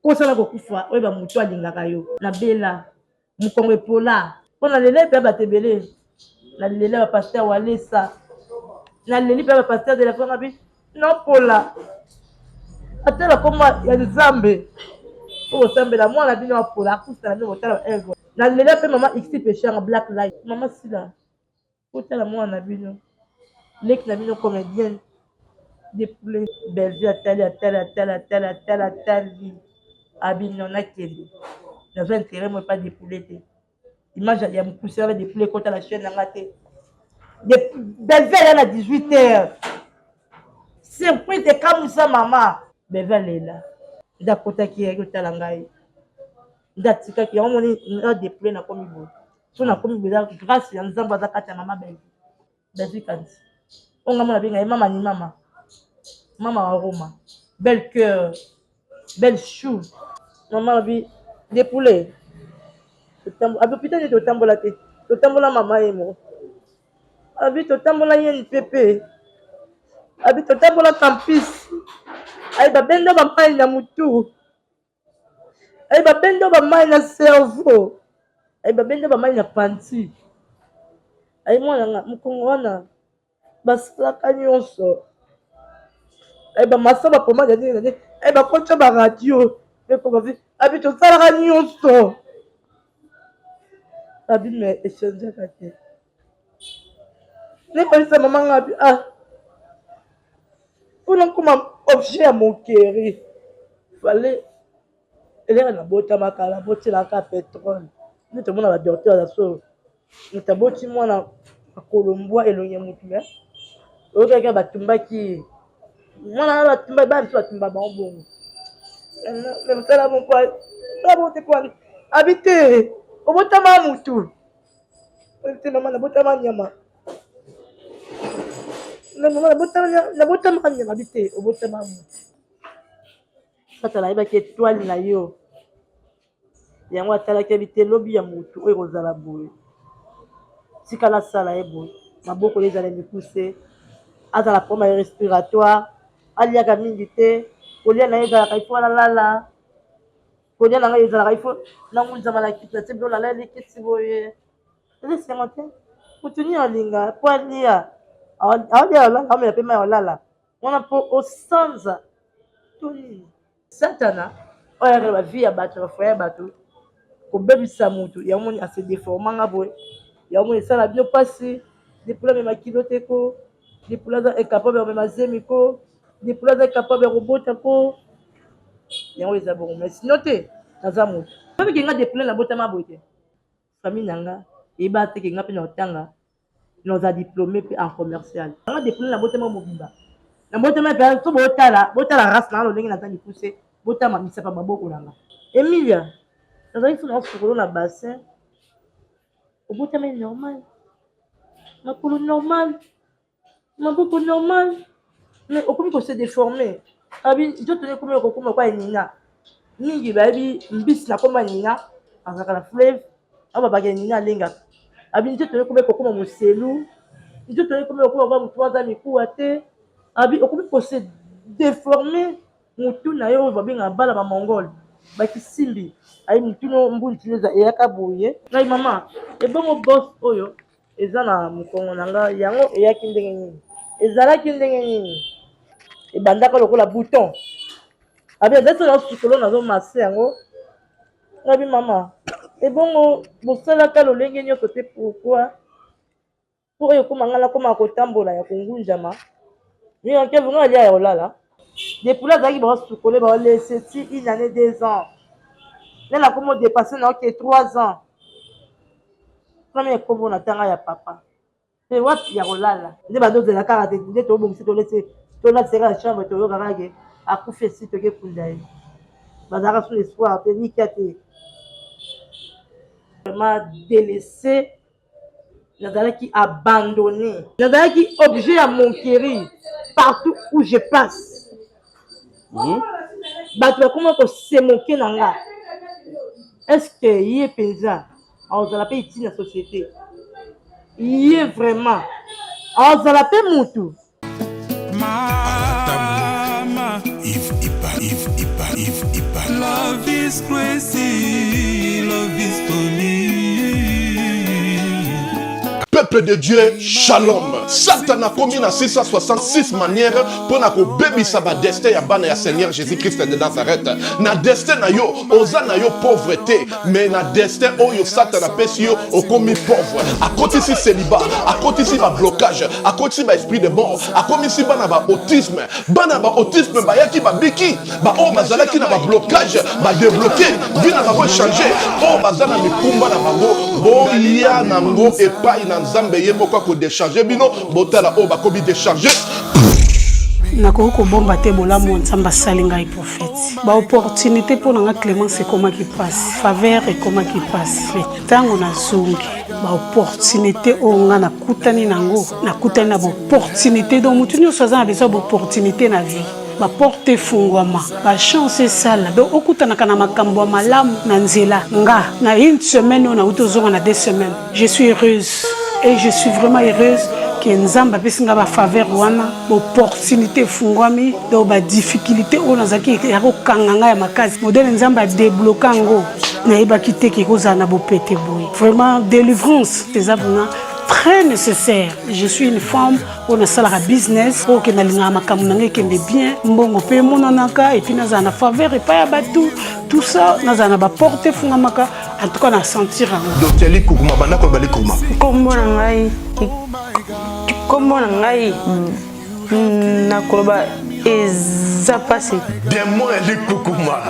Kosala kokufa oyeba moto alingaka yo. Nabela mokongo epola mpo na lela mpe bato ebele. Nalela ba pasteur Walesa, naleli mpe ba pasteur de la foi ngabi napola ata na kombo ya Nzambe mpo kosambela mwana bino apola akufa na bino kotala ba œuvre. Nalela mpe mama Xi Peshanga Black Light, mama Sila Botala mwana na bino leki na bino comedienne de poulet Bellevue atali atali atali atali atali atali abi non nakende nazwa intérêt mo epa de poulet te image ya mokuse wana de poulet ekota na chaîne na nga te Bellevue aya na 18 heures surprise ekamwisa mama Bellevue alela nde akotaki yaki kotala ngai nde atikaki yango moni nga de poulet nakomi boye so nakomi boye eza grâce ya nzambe aza kati ya mama Bellevue Bellevue Kandi oyo nga mona benga ye mama ni mama mama wa Roma belle cœur belle chou mama alobi de poulet abi hôpital nde totambola te totambola mama ye moko abi totambola ye npepe abi totambola campus ayi babenda bamai na motu Ayi babenda ba mayi na cerveau, ayi babenda ba mayi na panty, ayi mwana nga mokongo wana basalaka nyonso, ayi ba masa ba pomade ya ndenge na ndenge, ayi bakotya ba radio abi tosalaka nyonso, abi mais echangeaka te. Nayebisa mama nga abi ah mpo nakoma objet ya moquerie fallait eleka nabotama kala botielaka petrole nde tomona ba docteur ya solo moto aboti mwana makolo mbwa elongi ya motu me oyokaki batumbaki ye mwana wana batumba bana biso batumba bango bongo me mosala moko sala bongo te mpo abi te obotama motu te mama nabotama nyama mama nabotama nyama bi te obotama moto satana ayebaki etoile na yo yango atalaki abi te lobi ya motu oyo ekozala boye tika nasala ye boye maboko ye ezala mikuse azala problème ya respiratoire aliaka mingi te kolia na ye ezalaka ifo alala Kolia na ngai ezalaka il faut nangunzama na kiti natie biloko nalali kiti boye eza esengo te moto nini alinga mpo alia aolia olala aomela mpe mai olala wana mpo osanza to nini satana oyo ayaka na bavie ya bato na bafoye ya bato kobebisa moto yango moni ase deforma nga boye yango moni esala bino mpasi lipula amema kilo te ko lipula aza incapable ya komema zemi ko lipula aza incapable ya kobota ko yango eza bongo mais sinon te naza moto soki ke nga depoule nabotama boye te famille na nga eyeba te ke nga mpe na otanga naza diplômé mpe en commercial nga depoule nabotama mobimba nabotama mpe so botala botala race na nga lolenge naza mikuse botama misapa maboko na nga emilia nazalaki so na sukolo na bassin obotami normal makolo normal maboko normal mais okomi ko se deformer abi nzoto ne ekomi kokoma kwa nina mingi bayebi mbisi na komba nina azalaka na fleuve awa babaka nina alengaka abi nzoto ne ekomi kokoma moselu nzoto ne ekomi kokoma kwa motu aza mikuwa te abi okomi ko se deformer motu na ye oyo babengaka bana ba mongole bakisimbi ayi motu no mbunzu eyaka boye ngai mama ebongo boss oyo eza na mokongo na nga yango eyaki ndenge nini ezalaki ndenge nini ebandaka lokola bouton abi ezali so nasukolo nazomase yango ngabi mama ebongo bosalaka lolenge nyonso te pourkui mpo oyo ekoma ngai nakoma kotambola ya kongunjama mingi ngai alia ya kolala depuis azalaki baosukole baolese ti une année 2 ans nde nakoma odepasse na oke 3 ans premier kombo na tanga ya papa mpe wapi ya kolala nde bandozela kaka te nde tobongisi tolese tolatisa kaka chambre toyoka kaka ke akufi esi toke kunda ye bazalaka sous espoir te likia te vraiment délaissé nazalaki abandonné nazalaki objet ya moquerie partout où je passe Bato bakoma kose moquer na nga est ce que ye mpenza akozala mpe utile na société ye vraiment akozala mpe mutu Mama, Yves Iba, Yves Iba, Yves Iba. love. is crazy, love is funny. Peuple de Dieu, shalom. Satan akomi na 666 manière mpo na kobebisa ba destin ya bana ya Seigneur Jésus-Christ de Nazareth. Na destin na yo, oza na yo pauvre te, mais na destin oyo Satan apesi yo, okomi pauvre. Akotisi célibat, akotisi ba blocage, akotisi ba esprit de mort, akomisi bana ba autisme. Bana ba autisme bayaki babiki, ba oyo bazalaki na ba blocage, ba débloquer, vie na bango changer. Oyo baza na mikumba na bango, boya nango epai na Nzambe ye moko akodecharge bino, botala oyo bakomi decharge. Nakoki kobomba te bolamu oyo Nzambe asali ngai prophète. Ba opportunité mpo na nga Clemence ekomaki mpasi, faveur ekomaki mpasi. Mais ntango nazongi ba opportunité oyo nga nakutani nango, nakutani na ba opportunité donc motu nyonso aza na besoin ya ba opportunité na vie. Ba porte efungwama, ba chance esala donc okutanaka na makambo ya malamu na nzela. Nga na une semaine oyo nauti ozonga na 2 semaines, je suis heureuse et je suis vraiment heureuse que Nzambe apesi nga ba faveur wana, ba opportunité efungwami donc ba difficulté oyo nazalaki ya kokanga nga ya makasi, modèle Nzambe a débloquer yango, nayebaki te ke ekozala na bopete boye. Vraiment délivrance eza vraiment très nécessaire. Je suis une femme oyo nasalaka business oyo ke nalingaka makambo na ngai ekende bien, mbongo mpe emonanaka, epuis nazala na faveur epai ya bato, tout ça, nazala na baporte efungamaka. En tout cas na sentir yango. Docteur Likukuma, banda koloba Likukuma. Kombo na ngai, kombo na ngai nakoloba eza pasi. Démon ya Likukuma.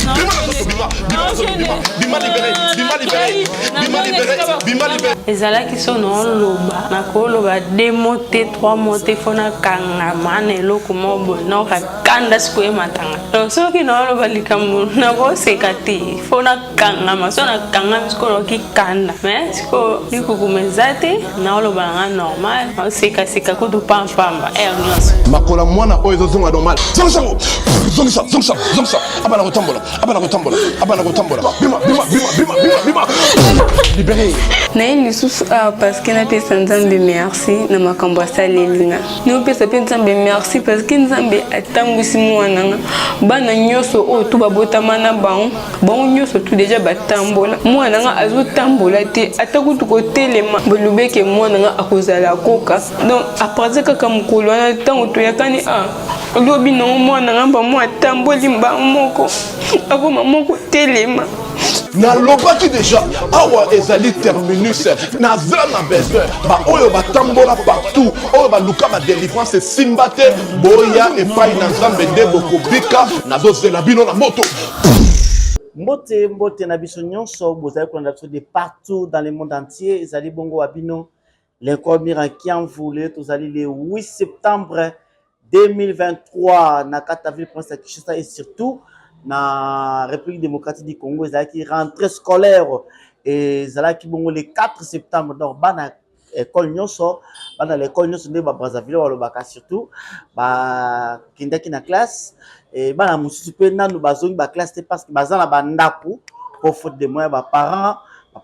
Bima na nzoto, bima, bima na nzoto, bima, bima libéré, bima libéré, bima libéré, bima libéré. Ezalaki so naoloba, nakoloba 2 mots te, 3 mots te, fo nakangama na eloko moko boye, naoka kanda sikoyo ematanga. Donc soki naoloba likambo nakoseka te, fo nakangama, so nakangami sikoyo naoki kanda. Mais sikoyo likukuma eza te, naoloba nanga normal, naosekaseka kutu pampamba heure nyonso. Makola mwana oyo ezozonga normal. Zongisa yango, zongisa, zongisa, zongisa. Abana kotambola, abana kotambola, abana kotambola. Bima, bima, bima, bima, bima, bima. Libéré. Naye lisusu awa parce que napesa Nzambe merci na makambo asaleli nga. Naopesa mpe Nzambe merci parce que Nzambe atambwisi mwana nga. Bana nyonso oyo tu babotama na bango, bango nyonso tu deja batambola. Mwana nga azotambola te, ata kutu kotelema. Balobi eke mwana nga akozala koka. Donc à partir kaka mokolo wana ntango toyakani a lobi nango mwana nga bango atamboli mbango moko akoma moko telema. Nalobaki deja awa ezali terminus, naza na besoin baoyo batambola partout, oyo baluka ba délivrance esimba te, boya epai na Nzambe nde bokobika. Nazozela bino na moto. Mbote, mbote na biso nyonso bozali kolanda biso de partout dans le monde entier. Ezali bongo wa bino Lincoln Mira Kiamvu. Lelo tozali le 8 septembre 2023 na kati ya ville province ya Kinshasa et surtout na République démocratique du Congo. Ezalaki rentrée scolaire, ezalaki bongo le 4 septembre. Donc bana école nyonso, bana l'école nyonso nde ba Brazzaville balobaka, surtout bakendaki na classe. Et bana mosusu mpe nanu bazongi ba classe te parce que baza na bandako po faute de moyens. Ba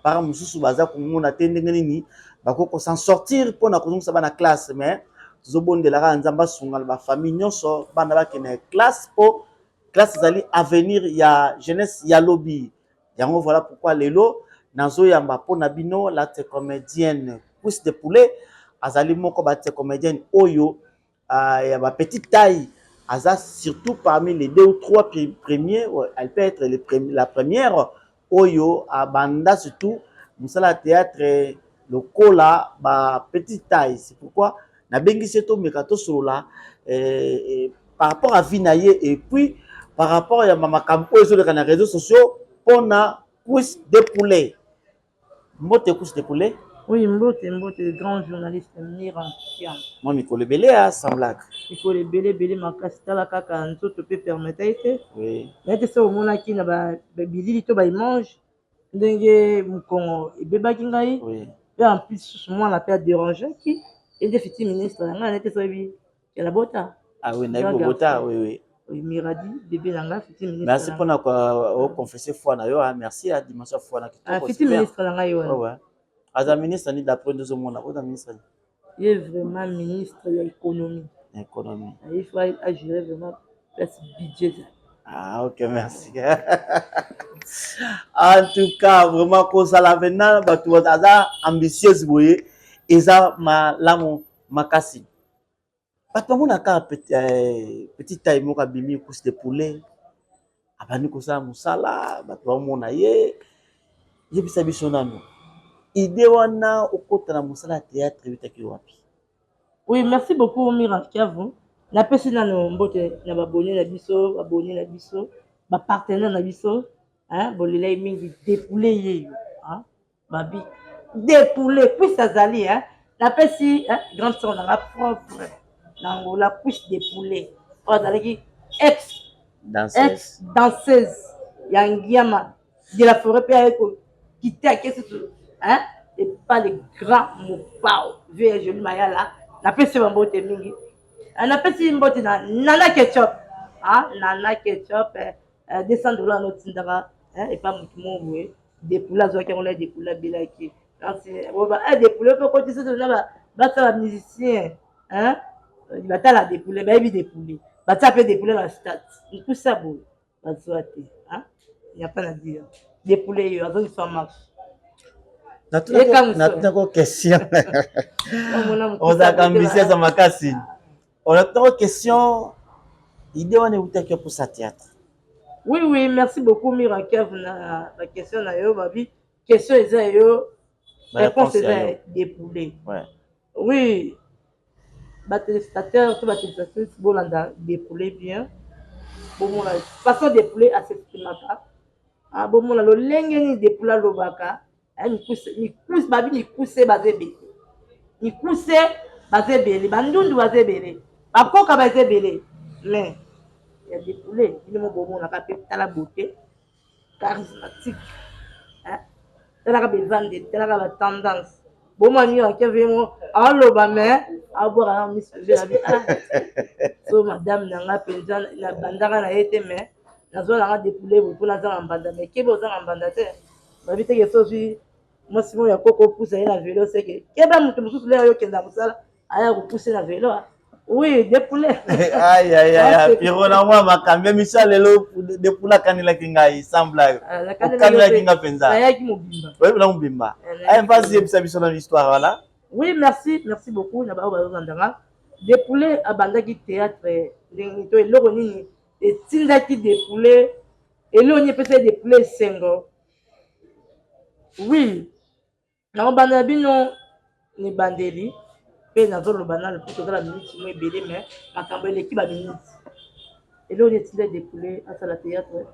parents mosusu baza komona te ndenge nini bakoki s'en sortir mpona kozongisa bana classe. Mais tozobondela kaka Nzambe asunga na bafamille nyonso, bana bakende classe po classe ezali avenir ya jeunesse ya lobi yango. Voilà pourquoi lelo nazoyamba mpona bino la comédienne Cuisse de Poulet. Azali moko ba comédienne oyo ya ba petite taille, aza surtout parmi les deux ou trois premiers, elle peut être la première oyo abanda surtout mosala ya théâtre lokola ba petite taille. C'est pourquoi nabengisi ye, tomeka tosolola par rapport à vie na ye et puis par rapport ya makambo oyo ezoleka na réseaux sociaux mpona Cuisse de Poulet. Mbote, Cuisse de Poulet. Oui, mbote, mbote, grand journaliste Miran Kiam. Mwa mikolo ebele ya sans blague. Mikolo ebele ebele makasi, tala kaka nzoto mpe permettre ye te. Naye te soki omonaki na bilili to baimage ndenge mokongo ebebaki ngai. Mpe en plus susu mwana mpe adérangeaki ye nde futur ministre na ngai. Naye te soki oyebi ya bota. Ah oui, nayebi kobota, oui. Oui, Miradi, bébé na ngai, futur ministre. Merci mpona oconfesse foi na yo. Merci ya dimension ya foi na kitoko. Futur ministre na ngai wana. Ouais. Aza ministre ni d'après ndozomona oza ministre ni? Ye vraiment ministre ya économie. Économie. Il faut agérer vraiment place budget. Ah, ok, merci. En tout cas, vraiment, kozala maintenant, bato aza ambitieuse boye, eza malamu makasi. Bato bamonaka eh, petite taille moko abimi couche de poulet, abandi kosala mosala, bato bamona ye. Yebisa biso nanu, idée wana okota na mosala ya théâtre eutaki wapi? Oui, merci beaucoup Mira Kiavu. Napesi nano mbote na babone na biso, babone na biso, ba partenaire na biso, hein, bolelai mingi depoule yeyo, hein, babi depoule puis azali, hein. Napesi hein, grande sœur na nga propre na Angola cuisse de poulet. Oyo azalaki ex danseuse, ex danseuse ya Ngiama de la forêt mpe aye kokite ake susu hein epa le grand mopao vieux ya joli mayala napesi yo bambote mingi ah, napesi mbote na nana ketchup ah, nana ketchup eh, 200 eh, dollars notindaka eh, epa motu moko boye depoule azwaki yango na depoule abelaki depoule mpe okoti susu na basala musicien batala depoule bayebi depoule batia mpe depoule na stade nkusa boye bazwa te hein? Il n'y a pas à dire. Depouler yo azongisa marche. Natunako question. Ozalaka ambitieuse makasi. Onatunako question idée wana eutaki opusa théâtre. Oui, oui, merci beaucoup Mira Kev na ba question na yo babi. Question eza yo réponse eza depouler. Ouais. Oui, ba téléspectateurs to ba téléspectatrices bolanda depouler bien bomona façon depouler asexprimaka ah, bomona lolenge nini depouler alobaka ah, mikuse babi mikuse baza ebele mikuse baza ebele bandundu baza ebele bakoka baza ebele mais ya depouler bino mo bomonaka mpe tala beauté charismatique hein? Talaka bevandeli talaka ba tendance boma nio akeve mo aloba mais abwaka na miso abi ah so madame na nga mpenza na bandaka na ye te mais nazwa na nga depoule boye mpo nazanga mbanda mais kebe ozanga mbanda te babi teke so ozwi mwasi moko ya koko opusa ye na velo seke keba moto mosusu lelo yo okenda mosala aya kopuse na velo ah. oui depoule ayayaya piro na mwa makambo ya misala lelo depoule akanelaki ngai sans blague ah, okanelaki nga mpenza nayaki mobimba oyebi na mobimba eh, aye mpasi yebisa biso na histoire wana oui merci merci beaucoup na baoyo bazolanda nga depoule abandaki théâtre ndenge to eloko nini etindaki depoule eloko nini epesaki depoule esengo oui Nakobanda na bino na ebandeli mpe nazoloba nanu mpo toza ba minutes mwa ebele mais makambo eleki ba minutes. Eloko nini etinda Depoule asala theatre?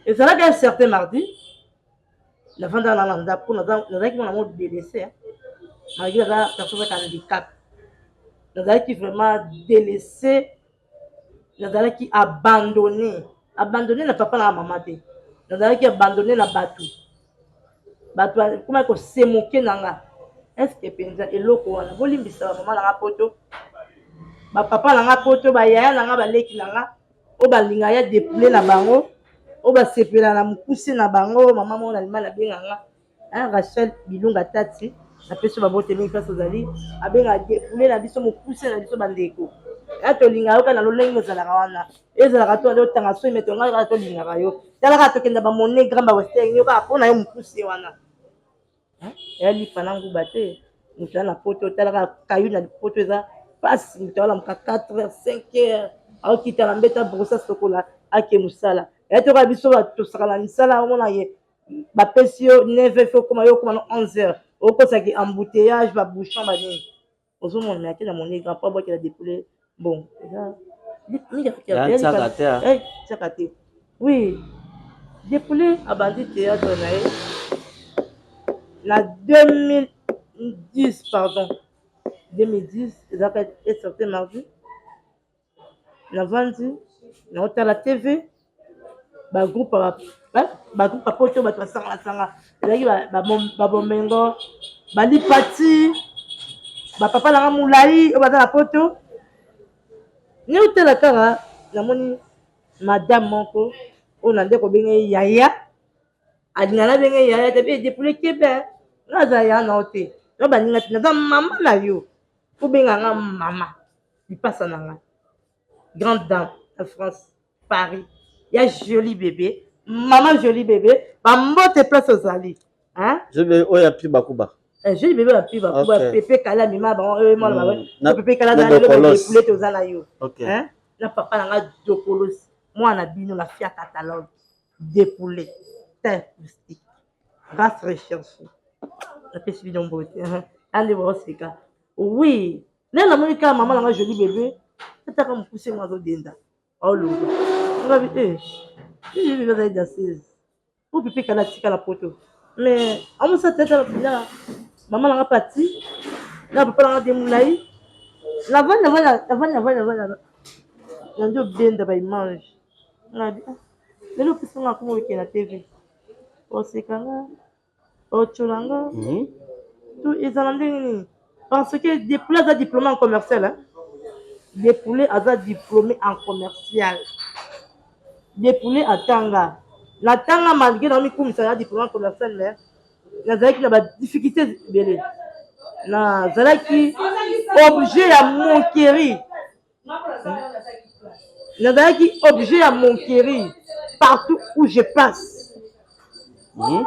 Ezalaki un certain mardi, nafandaka na na ndako nazalaki mwana moko delese malgre naza personne avec handicap, nazalaki vraiment delese nazalaki abandonne abandonne na papa na mama te nazalaki abandonne na bato bato bakomaki kosemoke na nga eske mpenza eloko wana bolimbisa bamama na nga poto bapapa na nga poto bayaya na nga baleki na nga oyo balinga ya depoule na bango oyo basepela na mokuse na bango mama moko na lima nabenga nga Hein, Rachel Bilunga Tati, napesi yo babote mingi place ozali, abenga depoule na biso mokuse na biso bandeko. Ya tolinga yo kaka na lolenge ozalaka wana. Ezalaka to otanga soyi mais tonga kaka tolingaka yo. Tala kaka tokenda ba monnaie grand ba western yo kaka pona yo mokuse wana. Hein, ya lipa na nguba te. Moto ya na poto tala kaka kayu na poto eza pasi moto alamuka 4 heures 5 heures aokita na mbeta brosa sokola ake mosala. Ya toka biso tosaka na misala omona ye bapesi yo 9 heures faut okoma yo okoma no 11 heures okosaki embouteillage ba bouchon ba nini ozomona me ake na moni grand po abwakela depoule bon eza tiaka te oui depoule abandi théâtre na ye na 2010 pardon 2010 ezalaka esorte mardi Navandi naotala TV ba groupe ba groupe ya poto bato basangana sanga ezalaki ba bomengo ba lipati ba papa na nga molayi oyo baza na poto nde otala kaka namoni madame moko oyo na nde kobenga ye yaya alinga nabenga ye yaya te be depoule kebe nga aza yaya na yo te na baninga te naza mama na yo obenga nga mama lipasa na nga grande dame na France Paris. Ya joli bébé, mama joli bébé, bambote place ozali. Hein? Joli bébé oyo ya pi bakuba. Eh, joli bébé ya pi bakuba, okay. Pepe kala mima bango oyo mwana mm. ba. Pepe kala na lelo bébé poulet toza na yo. Okay. Hein? Na papa na nga Dokolos, mwana bino la fia catalogue. Dépoulet, teint acoustique. Race recherchée. Napesi bino mbote. Ande boseka. Oui, nde namoni kaka mama na nga joli bebe ataka mokuse ngo azodenda aoloba ngabi e eh, joli bebe azali danseuse po pipe kala atikala poto mais amosa tete na mama na nga pati na papa na nga de molai navandi navandi navandi navandi navandi nandi obenda ba image ngabi ah, lelo opesa nga akoma okende na tv oseka nga otyola nga mhm. to ezala ndenge nini parce que depoule aza diplôme en commercial hein? Depoule aza diplômé en commercial. Depoule atanga natanga malgré na mikumisa na diplôme en commercial mais nazalaki na badifficulté ebele nazalaki objet ya moquerie nazalaki objet ya moquerie partout où je passe hmm?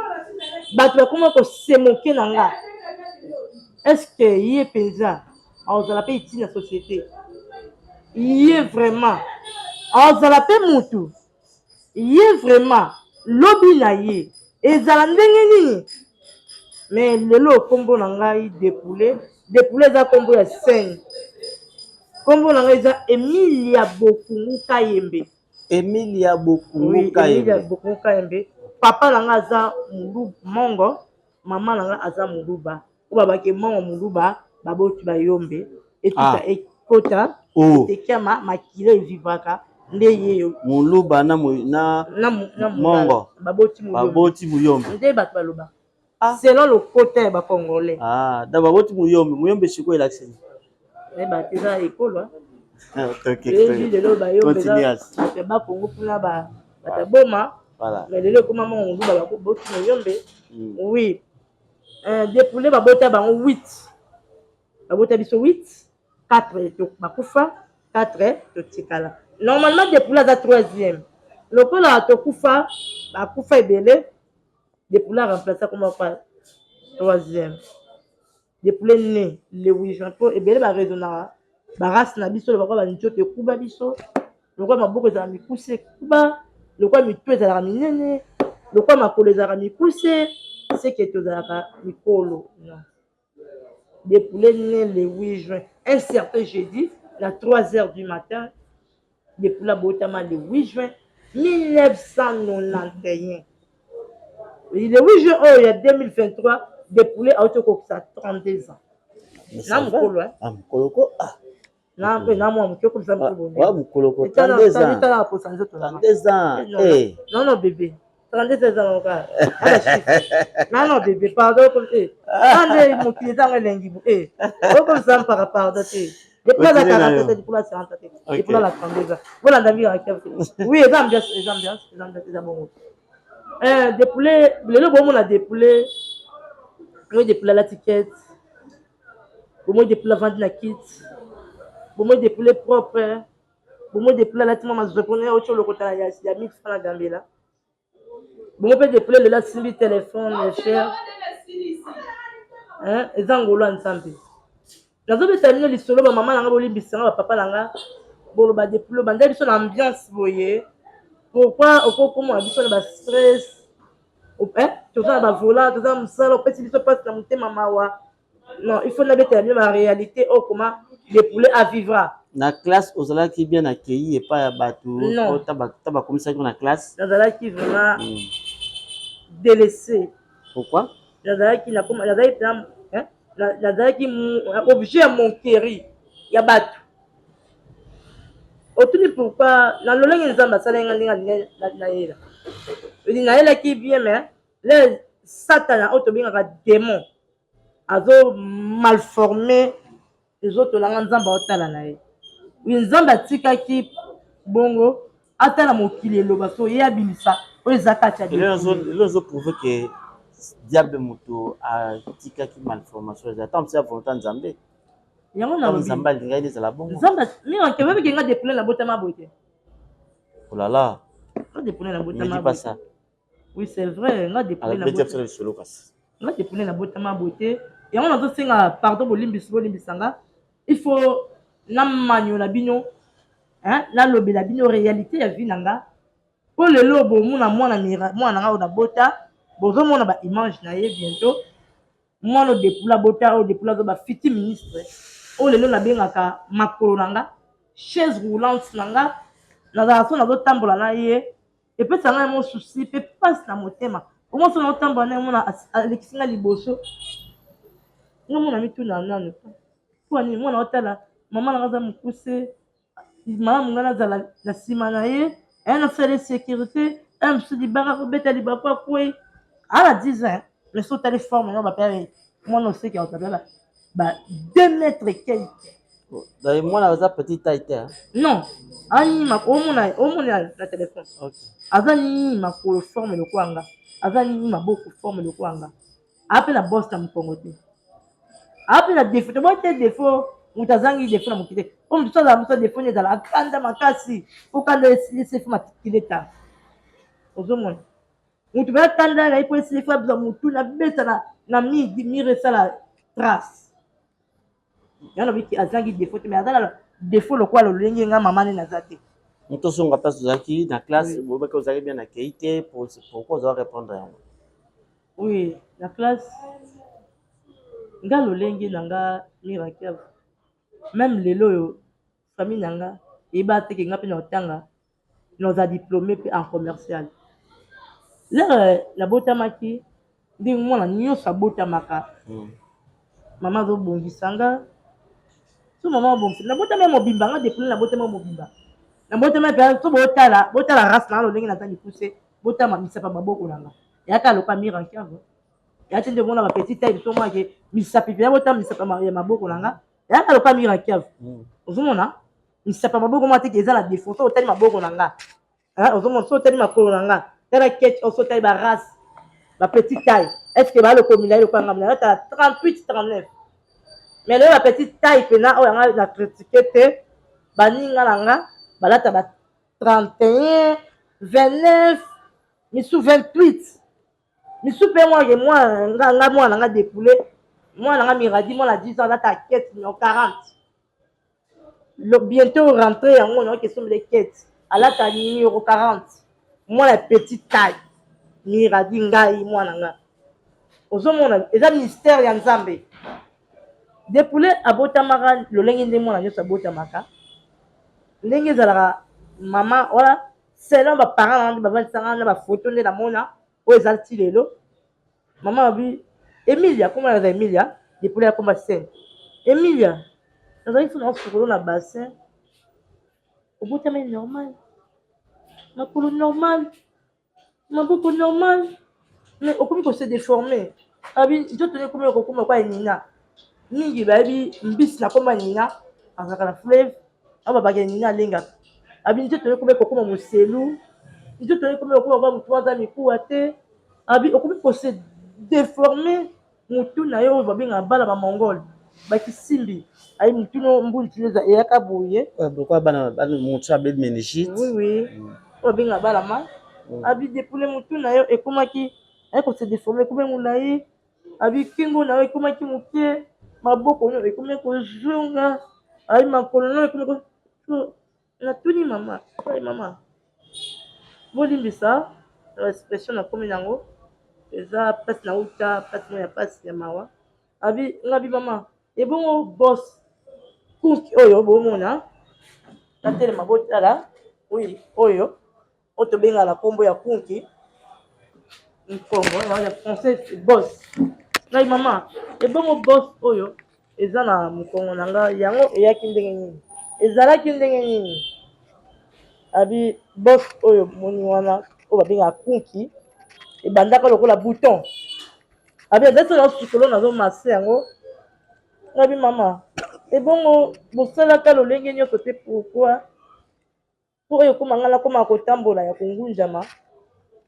Bato bakoma kosemoke na nga est ce que ye mpenza akozala mpe utile na société ye vraiment akozala mpe mutu ye vraiment lobi na ye ezala ndenge nini mais lelo nkombo na ngai depoule depoule eza nkombo ya scène nkombo na ngai eza emilia bokungu kayembe. Emilia bokungu oui, kayembe. Emilia bokungu kayembe papa na ngai aza mulu mongo mama na ngai aza muluba oyo babake mongo muluba baboti bayombe etuta ah. Ekota oh. Etekiama makila evivraka nde yeyo muluba na, na, na, na mongo baboti baboti muyombe nde bato baloba ah. Selon lokota ya bacongolais ah, da baboti muyombe muyombe sikoyo elakisi nini? Bato eza ekolo eyebi lelo bayombe bato ya bakongo kuna bato ya boma mais lelo ekoma mongo moluba baboti muyombe mm. Oui euh, depoule babota bango 8 babota biso 8 4 bakufa 4 totikala normalement depoule aza troisième lokola tokufa bakufa ebele depoule aremplace akoma pa troisième depoule ne le 8 juin mpo ebele baraisonnaka barace na biso lokola banzoto ekuba biso lokola maboko ezalaka mikuse ekuba lokola mitu ezalaka minene lokola makolo ezalaka mikuse seke tozalaka mikolo non Depoule né le 8 juin, un certain jeudi, na 3 heures du matin. Depoule abotama le 8 juin 1991. Le 8 juin oyo ya 2023, Depoule auti kokokisa 32 ans. Na mokolo, hein? Ah, mokolo ko ah. Na mpe na mwa moke okomisa mokolo. Wa mokolo ko 32 ans. Tala kosa nzoto na. 32 ans. Eh. Non non bébé. 32 eza nango kaka non non bébé pardon eh ande mokili ezanga elengi eh okomisa mpaka pardon te depuis aza 47 depuis aza 40 te depuis aza 32 ans bolanda mingi na te oui eza ambiance eza ambiance eza ambiance eza bongo eh depoule lelo bomona depoule oyo depoule alati kete bomoi depoule avandi na kiti bomoi depoule propre Bongo Depula alati mwa mazoko na ye auti olokota ya, ya mix na gambela. Bongo mpe Depula lelo asimbi telefone ya cher. Hein, eza ngolu ya Nzambe. Nazobeta bino lisolo ba mama na nga bolimbisa nga ba papa na nga boloba Depula banda biso na ambiance boye. Pourquoi okokomona biso na ba stress? Eh, toza na ba volant, toza na mosala, opesi biso mpasi na motema mawa. Non, il faut nabetela bino ba réalité oyo koma Depule a vivra. Na classe ozalaki bien accueilli epai ya bato Non. ta bakomisaki na classe? Nazalaki vraiment délaissé. Pourquoi? Nazalaki nakoma nazalaki na hein, nazalaki objet ya moquerie ya bato. Otuni pourquoi na lolenge Nzambe asalaki nga ndenge alingi nayela. Nayelaki bien mais le satana oyo tobengaka démon azo malforme nzoto na nga nzambe aotala na ye wi nzambe atikaki bongo atala mokili eloba so ye abimisa oyo eza kati ya lelo ozo prouve ke diable moto atikaki malformation eza ata mosu ya volonté nzambe yango na nzambe alingaki ezala bongo nzambe mingi oyebi ke nga depoule nabotama boye te olala. Nga Depoulet Ne nabotama dis pas ça. Oui, c'est vrai, nga Depoulet Alors, beti biso lisolo kasi. Nga Depoulet nabotama boye te. Yango nazosenga pardon, bolimbisi, bolimbisa nga. Il faut namanyola bino, hein, nalobela bino réalité ya vie na nga. Po lelo bomona mwana mira, mwana na nga oyo nabota, bozomona ba image na ye bientôt. Mwana oyo Depoulet abota, oyo Depoulet aza ba futur ministre. Oyo lelo nabengaka makolo na nga, chaise roulante na nga, nazala so nazotambola na ye, epesa ngai mo souci pe pasi na motema. Omo so nazotambola na ye, mona alekisi nga liboso. Nga mona mituna nanu. Mpo nini mwana otala mama na nga aza mokuse, malamu nga nazala na nsima na ye, aya nasala ye sécurité, aya mosusu libanga kobeta libaku akwei. Ala 10 ans, mais so otali forme yango bapea mwana oseki akotala ba 2 mètres et quelque. Donc mwana aza petite taille te. Hein? Non, ani omona omona na téléphone. Okay. Aza ni makolo forme lokola nga. Aza ni maboko forme lokola nga. Ape na boss na mokongo te. Ape na défaut, to bote défaut, moto azangi défaut na mokili te. Po moto azala moto défaut ni ezala akanda makasi, okanda esili fo matikileta. Ozomona. Moto ba kanda na ye po esili fo abza motu na beta na na midi mire esala trace. Yango nabiki azangi défaut te, mais aza na défaut lokola lolenge nga mama nde naza te. Moto ozonga place ozalaki na classe, boyebaki ozalaki bien accueilli te, pourquoi oza répondre yango? Oui, na classe nga lolenge na nga miracle. Même lelo oyo famille na nga eyeba te ke nga mpe na kotanga naza diplômé mpe en commercial. Lere nabotamaki ndenge mwana nyonso abotamaka, mama azobongisa nga. So mama abongisa, nabotami mobimba nga depuis nabotami mobimba. Nabotami mpe so botala, botala race na nga lolenge naza mikuse, botama misapa maboko na nga. Yaka loka mire en cave. Ya te nde mona ba petit taille so mwa ke misapi mpe botama misapa ya maboko na nga. Yaka loka mire en cave. Ozomona misapa maboko mwa te ke eza na défaut, so otali maboko na nga. Hein, ozomona so otali makolo na nga. Tala ketch, so otali ba race, ba petit taille. Est-ce que ba loko milai lokola nga milai? Tala 38 39. Mais lelo ba petit taille pena oyo nga na critiquer te, baninga na nga balata ba 31, 29, misu 28. Misu pe mwa ke mwa nga nga mwana nga dépoulé, mwana nga miradi mwana 10 ans alata quête numéro 40. Le, bientôt rentré yango na question de quête alata numéro 40. Mwana petite taille. Miradi ngai mwana nga. Ozomona eza mystère ya Nzambe. Dépoulé abotamaka lolenge nde mwana nyonso abotamaka. Ndenge ezalaka mama wala selon ba parents na nde bavandisanga na ba photo nde namona oyo eza ti lelo. Mama abi Emilia, komona naza Emilia, Dépoulé akoma scène. Emilia, nazalaki so na sukolo na bassin. Obotami normal. Makolo normal. Maboko normal. Mais okomi ko se déformer. Abi nzoto ne ekomi kokoma kwa Nina. Mingi bayebi mbisi na koma Nina, azalaka na fleuve, awa babaki Nina alengaka. Abi nzoto ne ekomi kokoma moselu. Nzoto ne ekomi kokoma kwa motu aza mikuwa te. Abi okomi ko se déformer mutu na yo oyo babengaka bana ba mongol bakisimbi ayi mutu no mbunti eza eyaka boye. Pourquoi bana bana mutu abebi méningite? Oui oui. Oyo babengaka bana ma. Abi dépoule mutu na yo ekomaki ayi ko se déformer ekomi molayi. Abi kingo na yo ekomaki moke, maboko no ekomi kozonga, ayi makolo no ekomi ko natuni mama, ayi mama bolimbisa expression nakomi nango eza place nauta place moko ya pasi ya mawa. Abi ngabi mama ebongo boss kuki oyo bomona natelema botala oui oyo oyo tobengaka na nkombo ya kunki nkongo ya français boss. Ngai mama ebongo boss oyo eza na mokongo na nga yango eyaki ndenge nini, ezalaki ndenge nini? Abi boss oyo moni wana oyo babengaka kunki ebandaka lokola bouton. Abi azali so na sukolo nazo masse yango. Ngabi mama ebongo bosalaka lolenge nyonso te pourquoi? Po oyo ekoma nga nakoma kotambola ya kongunjama.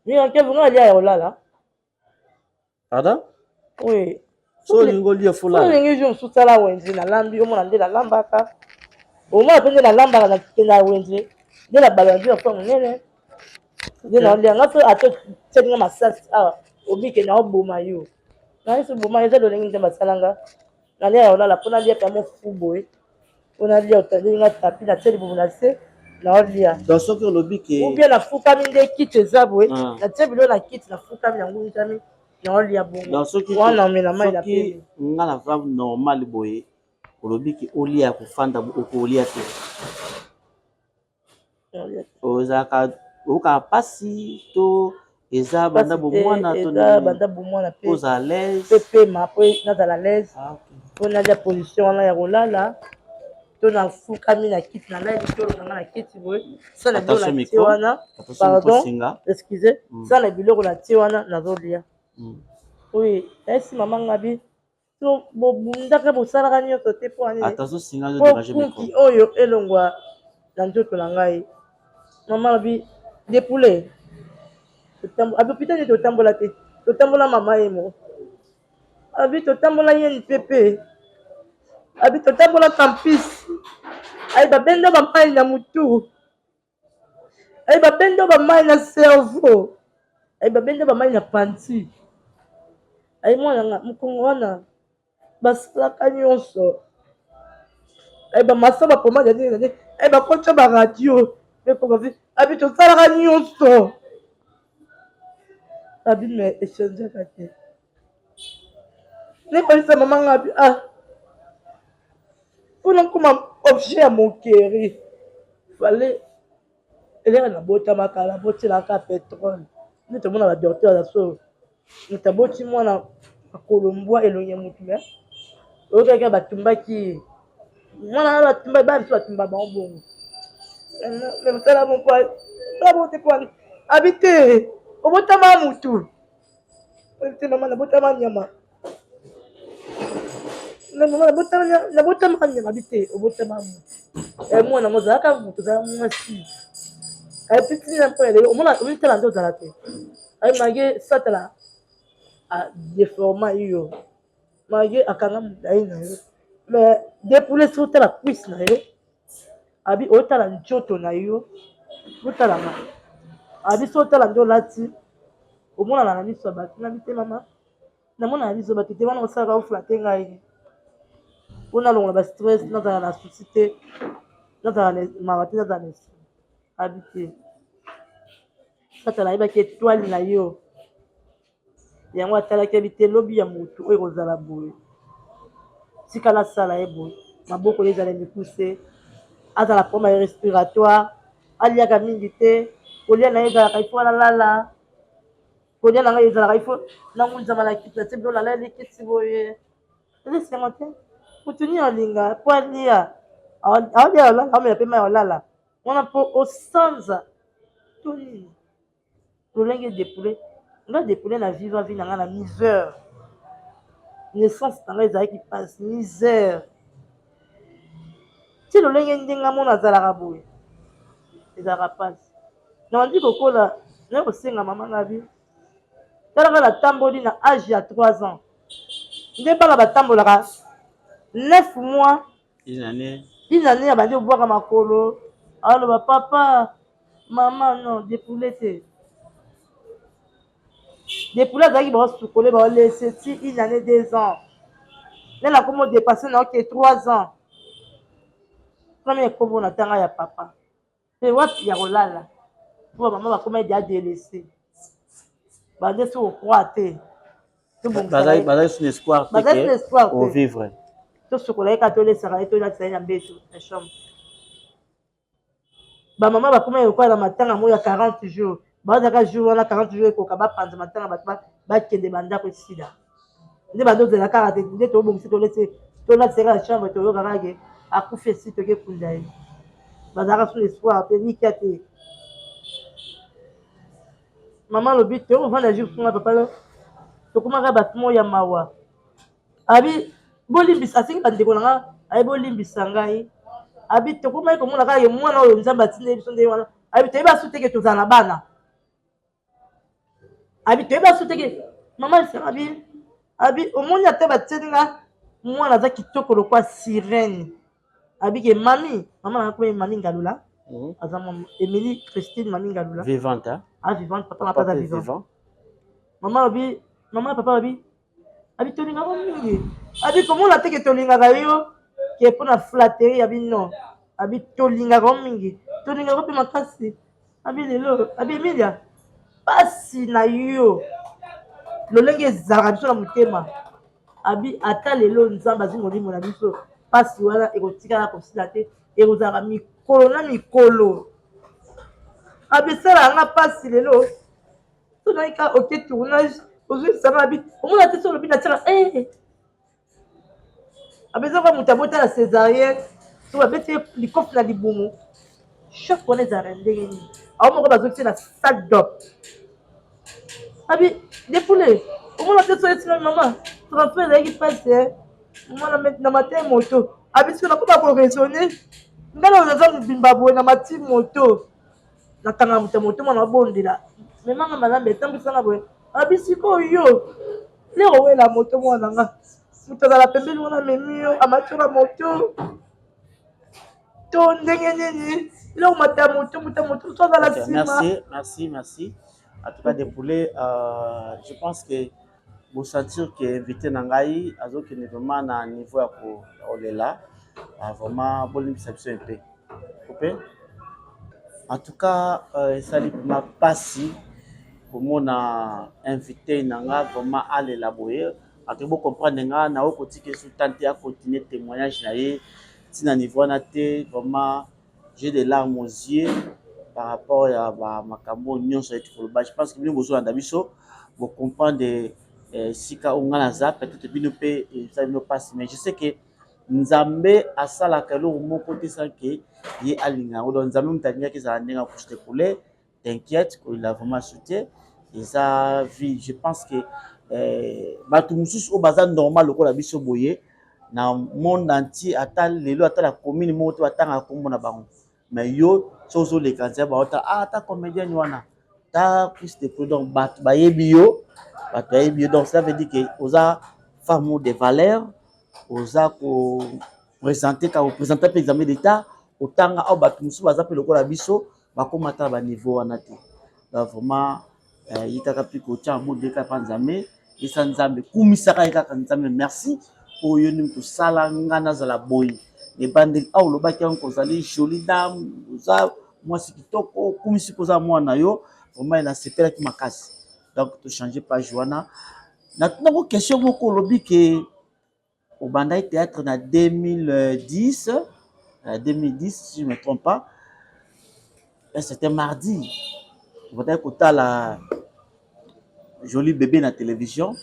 Miracle nga alia ya kolala. Pardon? Oui. So olingi olia folala. So olingi jour mosusu sala wenze nalambi omona nde nalambaka. Omona mpe nde nalambaka nakenda wenze nde na bala nde na monene. Nde naolia nga so ata otieli nga masasi awa obike naoboma yo. Nayesi oboma eza lolenge Nzambe asala nga. Nalia ya kolala mpo nalia mpe mofu boye. Mpo nalia otandeli nga tapi natie libumu na se naolia. Donc soki olobi ke ou bien nafukami nde kiti eza boye ah. natie bilo na kiti nafukami nangunzami naolia bongo. Donc soki wana omela mai na pemi. Nga naza normal boye olobi ke olia kofanda okolia te. Ozalaka oyokaka mpasi to eza banda bomwana to eza banda bomwana pe ozala à l'aise pe pema po nazala à l'aise ah, po nalia position wana ya kolala to nafukami na kiti nalali tolo na nga na kiti boye sala biloko na tie wana pardon excuse mm. sala biloko na tie wana nazolia mm. oui esi mama ngabi So bobundaka bosalaka nyonso te mpo nini? Mpo kunki oyo elongwa na nzoto na ngai. Mama alobi depoule abi hôpital nini totambola te totambola mama ye moko abi totambola ye npepe abi totambola campus ayi babenda bamai na motu Ayi ba benda ba mayi na cerveau. Ayi ba benda ba mayi na panti. Ayi mwana nga mukongo wana basalaka nyonso. Ayi ba masa ba pomade ya ndenge na ndenge. Ayi ba kotya ba radio. Abi tosalaka nyonso. Abi mais echangeaka te. Nayebisa mama nga abi ah mpona nkoma objet ya moquerie fallait eleka nabotamaka nabotelaka petrole nde tomona ba docteur ya solo moto aboti mwana makolo mbwa elongi ya motu me oyokaki batumbaki ye mwana wana batumba bana biso batumba bango bongo mosala moko sala bongo te mpo abi te obotama motu te mama nabotama nyama mama nabotama nyama bi te obotama motu eh, mwana yango ozalaka motu ozala mwasi epuis eh, tina mpo ya lelo omona omitala nde ozala te aye eh, malgre satala adeforma yo malgre akanga molai na yo mais depoule soki otala cuisse na yo abi otala nzoto na yo otala nga abi so otala nde olati omonana na miso ya bato na mitema ma namona na miso ya bato te wana osalaka oflate ngai mpo nalongola ba stress nazala na souci te nazala na mawa te nazala na esengo abi te satana ayebaki etoile na yo Yango atalaki abi te lobi ya mutu oyo ekozala boye tika nasala ye boye maboko ye ezala mikuse azala problème ya respiratoire aliaka mingi te kolia na ye ezalaka ifo alala kolia na ngai ezalaka ifo nangunzama na kiti natie bilo nalali kiti boye eza esengo te motu nini alinga po alia aolia olala aomela mpe mai olala wana mpo osanza to nini Lolenge depoule nga depoule na viva vie na nga na misère naissance na nga ezalaki pasi misère ti lolenge ndenge nga mona azalaka boye ezalaka pasi nabandi kokola naye kosenga mama nga bi tala nga natamboli na age ya 3 ans nde bana batambolaka 9 mois une année abandi kobwaka makolo aloba papa mama non depoule te depoule azalaki baosukole baolese ti une année deux ans nde nakomi odepasse na oke trois ans premier ekobo na tanga ya papa Pe wapi ya kolala po ba mama bakoma deja delese bande soki okroa te bazali sous espoir te ke ovivre tosokola ye kaka tolesaka ye tolatisa ye na mbeto na chambre bamama bakoma lokola na matanga moko ya 40 jours bazalaka jour wana 40 jours ekoka bapanza matanga bato bakende bandako esila nde bando ozela kaka te nde tobongisi tolesi tolatisa kaka chambre toyoka kaka ke akufi esi toke kunda ye bazalaka sous espoir te likia te mama alobi tokovanda jour sunga papa tokomaka bato moko ya mawa abi bolimbisa asengi bandeko na nga aye bolimbisa ngai abi tokomaki komona kaka ye mwana oyo nzambe atindeli biso nde wana abi toyeba su teke tozala na bana abi toyeba su teke mama lisanga abi abi omoni ata batieli nga mwana aza kitoko lokwa sirene abi ke mami mama nanga komi mami ngalula. Aza Emilie Christine Mami Ngalula. Vivante, hein? Ah, vivante, papa na papa vivant. Vivant. Maman alobi, maman na papa alobi, abi tolingaka mingi. Abi komona te ke tolingaka yo ke mpo na flatterie abi non. Abi tolingaka mingi. Tolingaka mpe makasi. Abi lelo, abi Emilia, pasi na yo lolenge ezalaka biso na motema. Abi ata lelo Nzambe azwi molimo na biso, pasi wana ekotikala kosila te, ekozalaka mikolo na mikolo. Abi esalaka nga pasi lelo soki kaka oke tournage ozwi lisanga abi omona te so olobi natiaka eh. Abi eza kaka moto abota na césarienne so babeti ye likofi na libumu choc wana ezalaka ndenge nini awa moko bazongisi na salle d'op abi depoule omona te soki etinami mama transfert ezalaki mpasi eh. mama na matin moto abi soki nakoma koraisonne ngai naza mobimba boye na mati moto nakanga moto ya moto mwana abondela memanga malambe etambwisanga boye abi sikoyo yo lero owela moto mwana nga moto azala pembeni wana amemi yo amati yo na moto to ndenge nini eloko mata moto moto moto to azala nsima. Merci, merci, merci. En tout cas, des poulets, je pense que vous sentir que invité na ngai azokende vraiment na niveau ya kolela vraiment bolimbisa biso mpe coupe. En tout cas, esali vraiment pasi komona invité na nga vraiment alela boye. En tout cas, bocomprendre nga na okotika esu tante ya continuer témoignage na ye ntina niveau wana te. Vraiment, j'ai des larmes aux yeux par rapport ya ba makambo nyonso eti koloba. Je pense que bino bozolanda biso bocomprendre esika oyo nga naza, peut-être bino mpe esali bino mpasi, mais je sais que Nzambe asalaka eloko moko te sans que ye alinga yango. Donc Nzambe moto alingaki ezala ndenge ya couche de poulet. T'inquiète, kolela vraiment su te, eza vie. Je pense que bato mosusu oyo baza normal lokola biso boye na monde entier, ata lelo ata na commune moko te batangaka nkombo na bango, mais yo soki ozoleka nzela baota ah, ata comédienne wana ta plus de prix. Donc bato bayebi yo, bato bayebi yo. Donc ça veut dire que oza femme de valeur, oza ko présenter ka koprésente mpe examen d'état otanga awa. Bato mosusu baza mpe lokola biso bakóma ata na baniveau wana te. Donc vraiment ye kaka mpe kotia mabondeli kaka mpa Nzambe, esa Nzambe kumisaka ye kaka Nzambe merci oyo nini tosala nga nazala boye. Ebandeli awa olobaki yango, kozali jolie dame, oza mwasi kitoko, okumisi mpo oza mwana na yo. Vraiment nasepelaki makasi. Donc tochange page wana. Natunako question moko, olobi ke obandaki théâtre na 2010, 2010 si je me trompe pas, et c'était mardi, obandaki kotala Joli Bébé na télévision.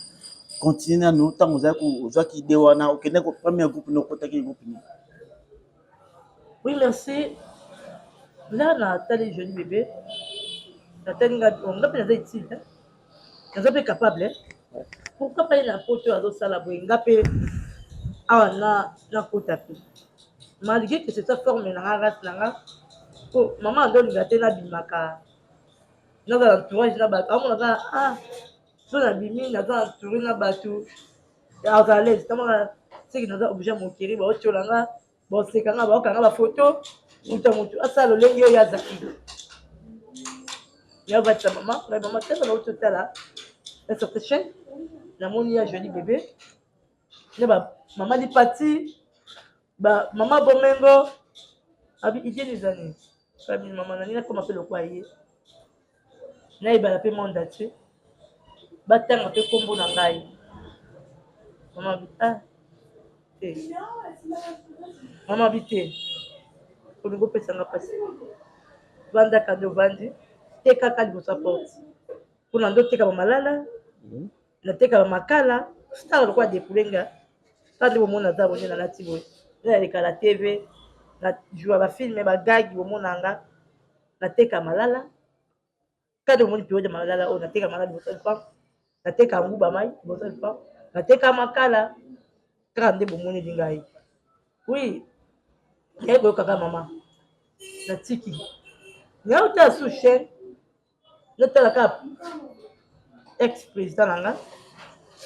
Continue nanu, ntango ozalaki ozwaki idée wana, okende premier groupe no, okotaki groupe nini? Oui, merci. Nga natali Joli Bébé, natali nga nga mpe naza utile, naza mpe capable. Pourquoi pas ye na poto azosala boye, nga mpe awa na nakota mpe, malgré que c'est ça forme na nga, race na nga, po mama azolinga te nabimaka, nazala entourage na bato. Amona kaka ah, so nabimi naza entouré na bato, aza à l'aise. Tamaka seki naza obligé ya mokili, baotiola nga, boseka nga, baokanga bafoto, moto ya motu asala lolenge oyo azali. Yavatisa mama ngai, mama tala, nauti otala na sorte chaîne, namoni ya Joli Bébé na ba mama Lipati, ba mama Bomengo. Abi idée eza nini? Abi mama nani nakoma mpe lokwa ye, nayebana mpe monde entier, batanga mpe nkombo na ngai. Mama abi ah te, mama abi te, olingi opesanga mpasi, vandaka nde ovandi tekaka liboso ya porte mpona nde oteka bamalala, nateka bamakala star lokola depulenga kaka nde bomona aza boye, nalati boye, nde naleka na TV, na joua bafilme bagagi, bomonanga nateka malala kaka omoni periode ya malala oyo, nateka malala liboso ya lupango, nateka nguba mai liboso ya lupango, nateka makala kaka nde bomoneli ngai. Oui, naye koyokaka mama, natiki naye otala sous chaîne, natala kaka ex président na nga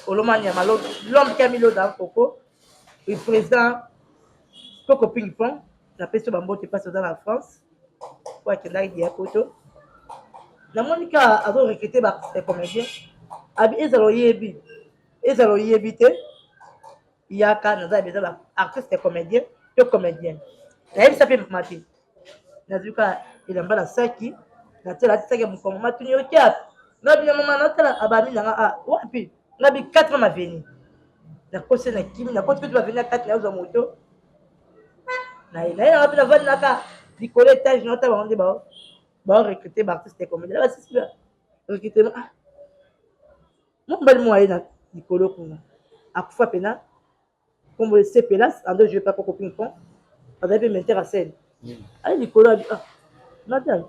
Olomani ya Malo, l'homme qui a mis l'eau dans coco, le président Koko Ping Pong. Napesi yo bambote mpasi oza na France. Po akendaki deya poto. Namoni kaka azo recruter ba comédien. Abi ezala oyebi, ezala oyebi te. Yaka naza besoin ba artiste comédien to comédienne. Nayebisa mpe mama te. Nazwi kaka elamba na saki, natia nalati saki ya mokongo, matuni yo kiapi. Nga bino mama natala abami na nga ah wapi? Nga bi 4 avenue. Nakosi na kimi, nakoti mpe avenue ya 4 nazwa moto. Naye naye nanga mpe navandi naka likolo etage naotala bango nde bao bao recruter ba artiste comédien. Basisi ba recrutement ah mwa mobali moko aye na likolo kuna akufa mpena nkombo esepelas ando joue pa koko ping pong azali mpe metteur ya scène hmm. aye likolo abi ah madame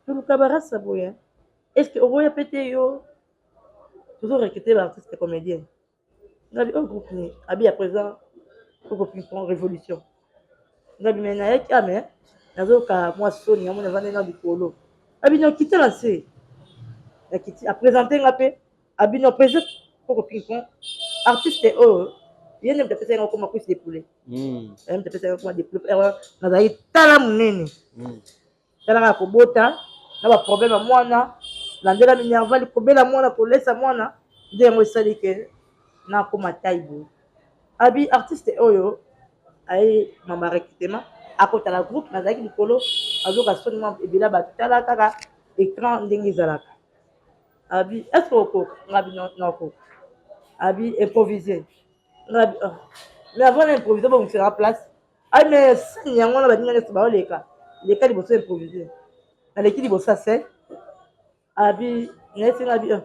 toluka barasa boye est ce que okoya mpe te yo tozo recruter ba artiste comédienne Ngabi oyo groupe nini? Abi ya présent koko ping-pong révolution. Ngabi mais nayaki ah mais nazoyoka mwa soni yango navandi na likolo. Abi no kita na se. Nakiti a présenter nga pe abi no président koko ping-pong artiste oyo ye nde moto apesaki nga okoma cuisse de poulet. Mm. Ye moto apesaki nga okoma de poulet. Nazalaki tala monene. Mm. Tala kaka kobota na ba problème ya mwana, landela minerval, kobela mwana, kolesa mwana, nde yango esali ke nakoma taille boye. Abi artiste oyo aye mama recrutement akota na groupe, nazalaki likolo azoka soni mwa ebele ya bato, tala kaka écran ndenge ezalaka. Abi est-ce que okoka? Nga abi nakoka. Abi improviser. Nga abi oh. Mais avant na improviser bongisela place Ay mais scène yango wana baninga nyonso baoleka leka liboso improvise naleki liboso ya scène abi nayesi nga abi oh,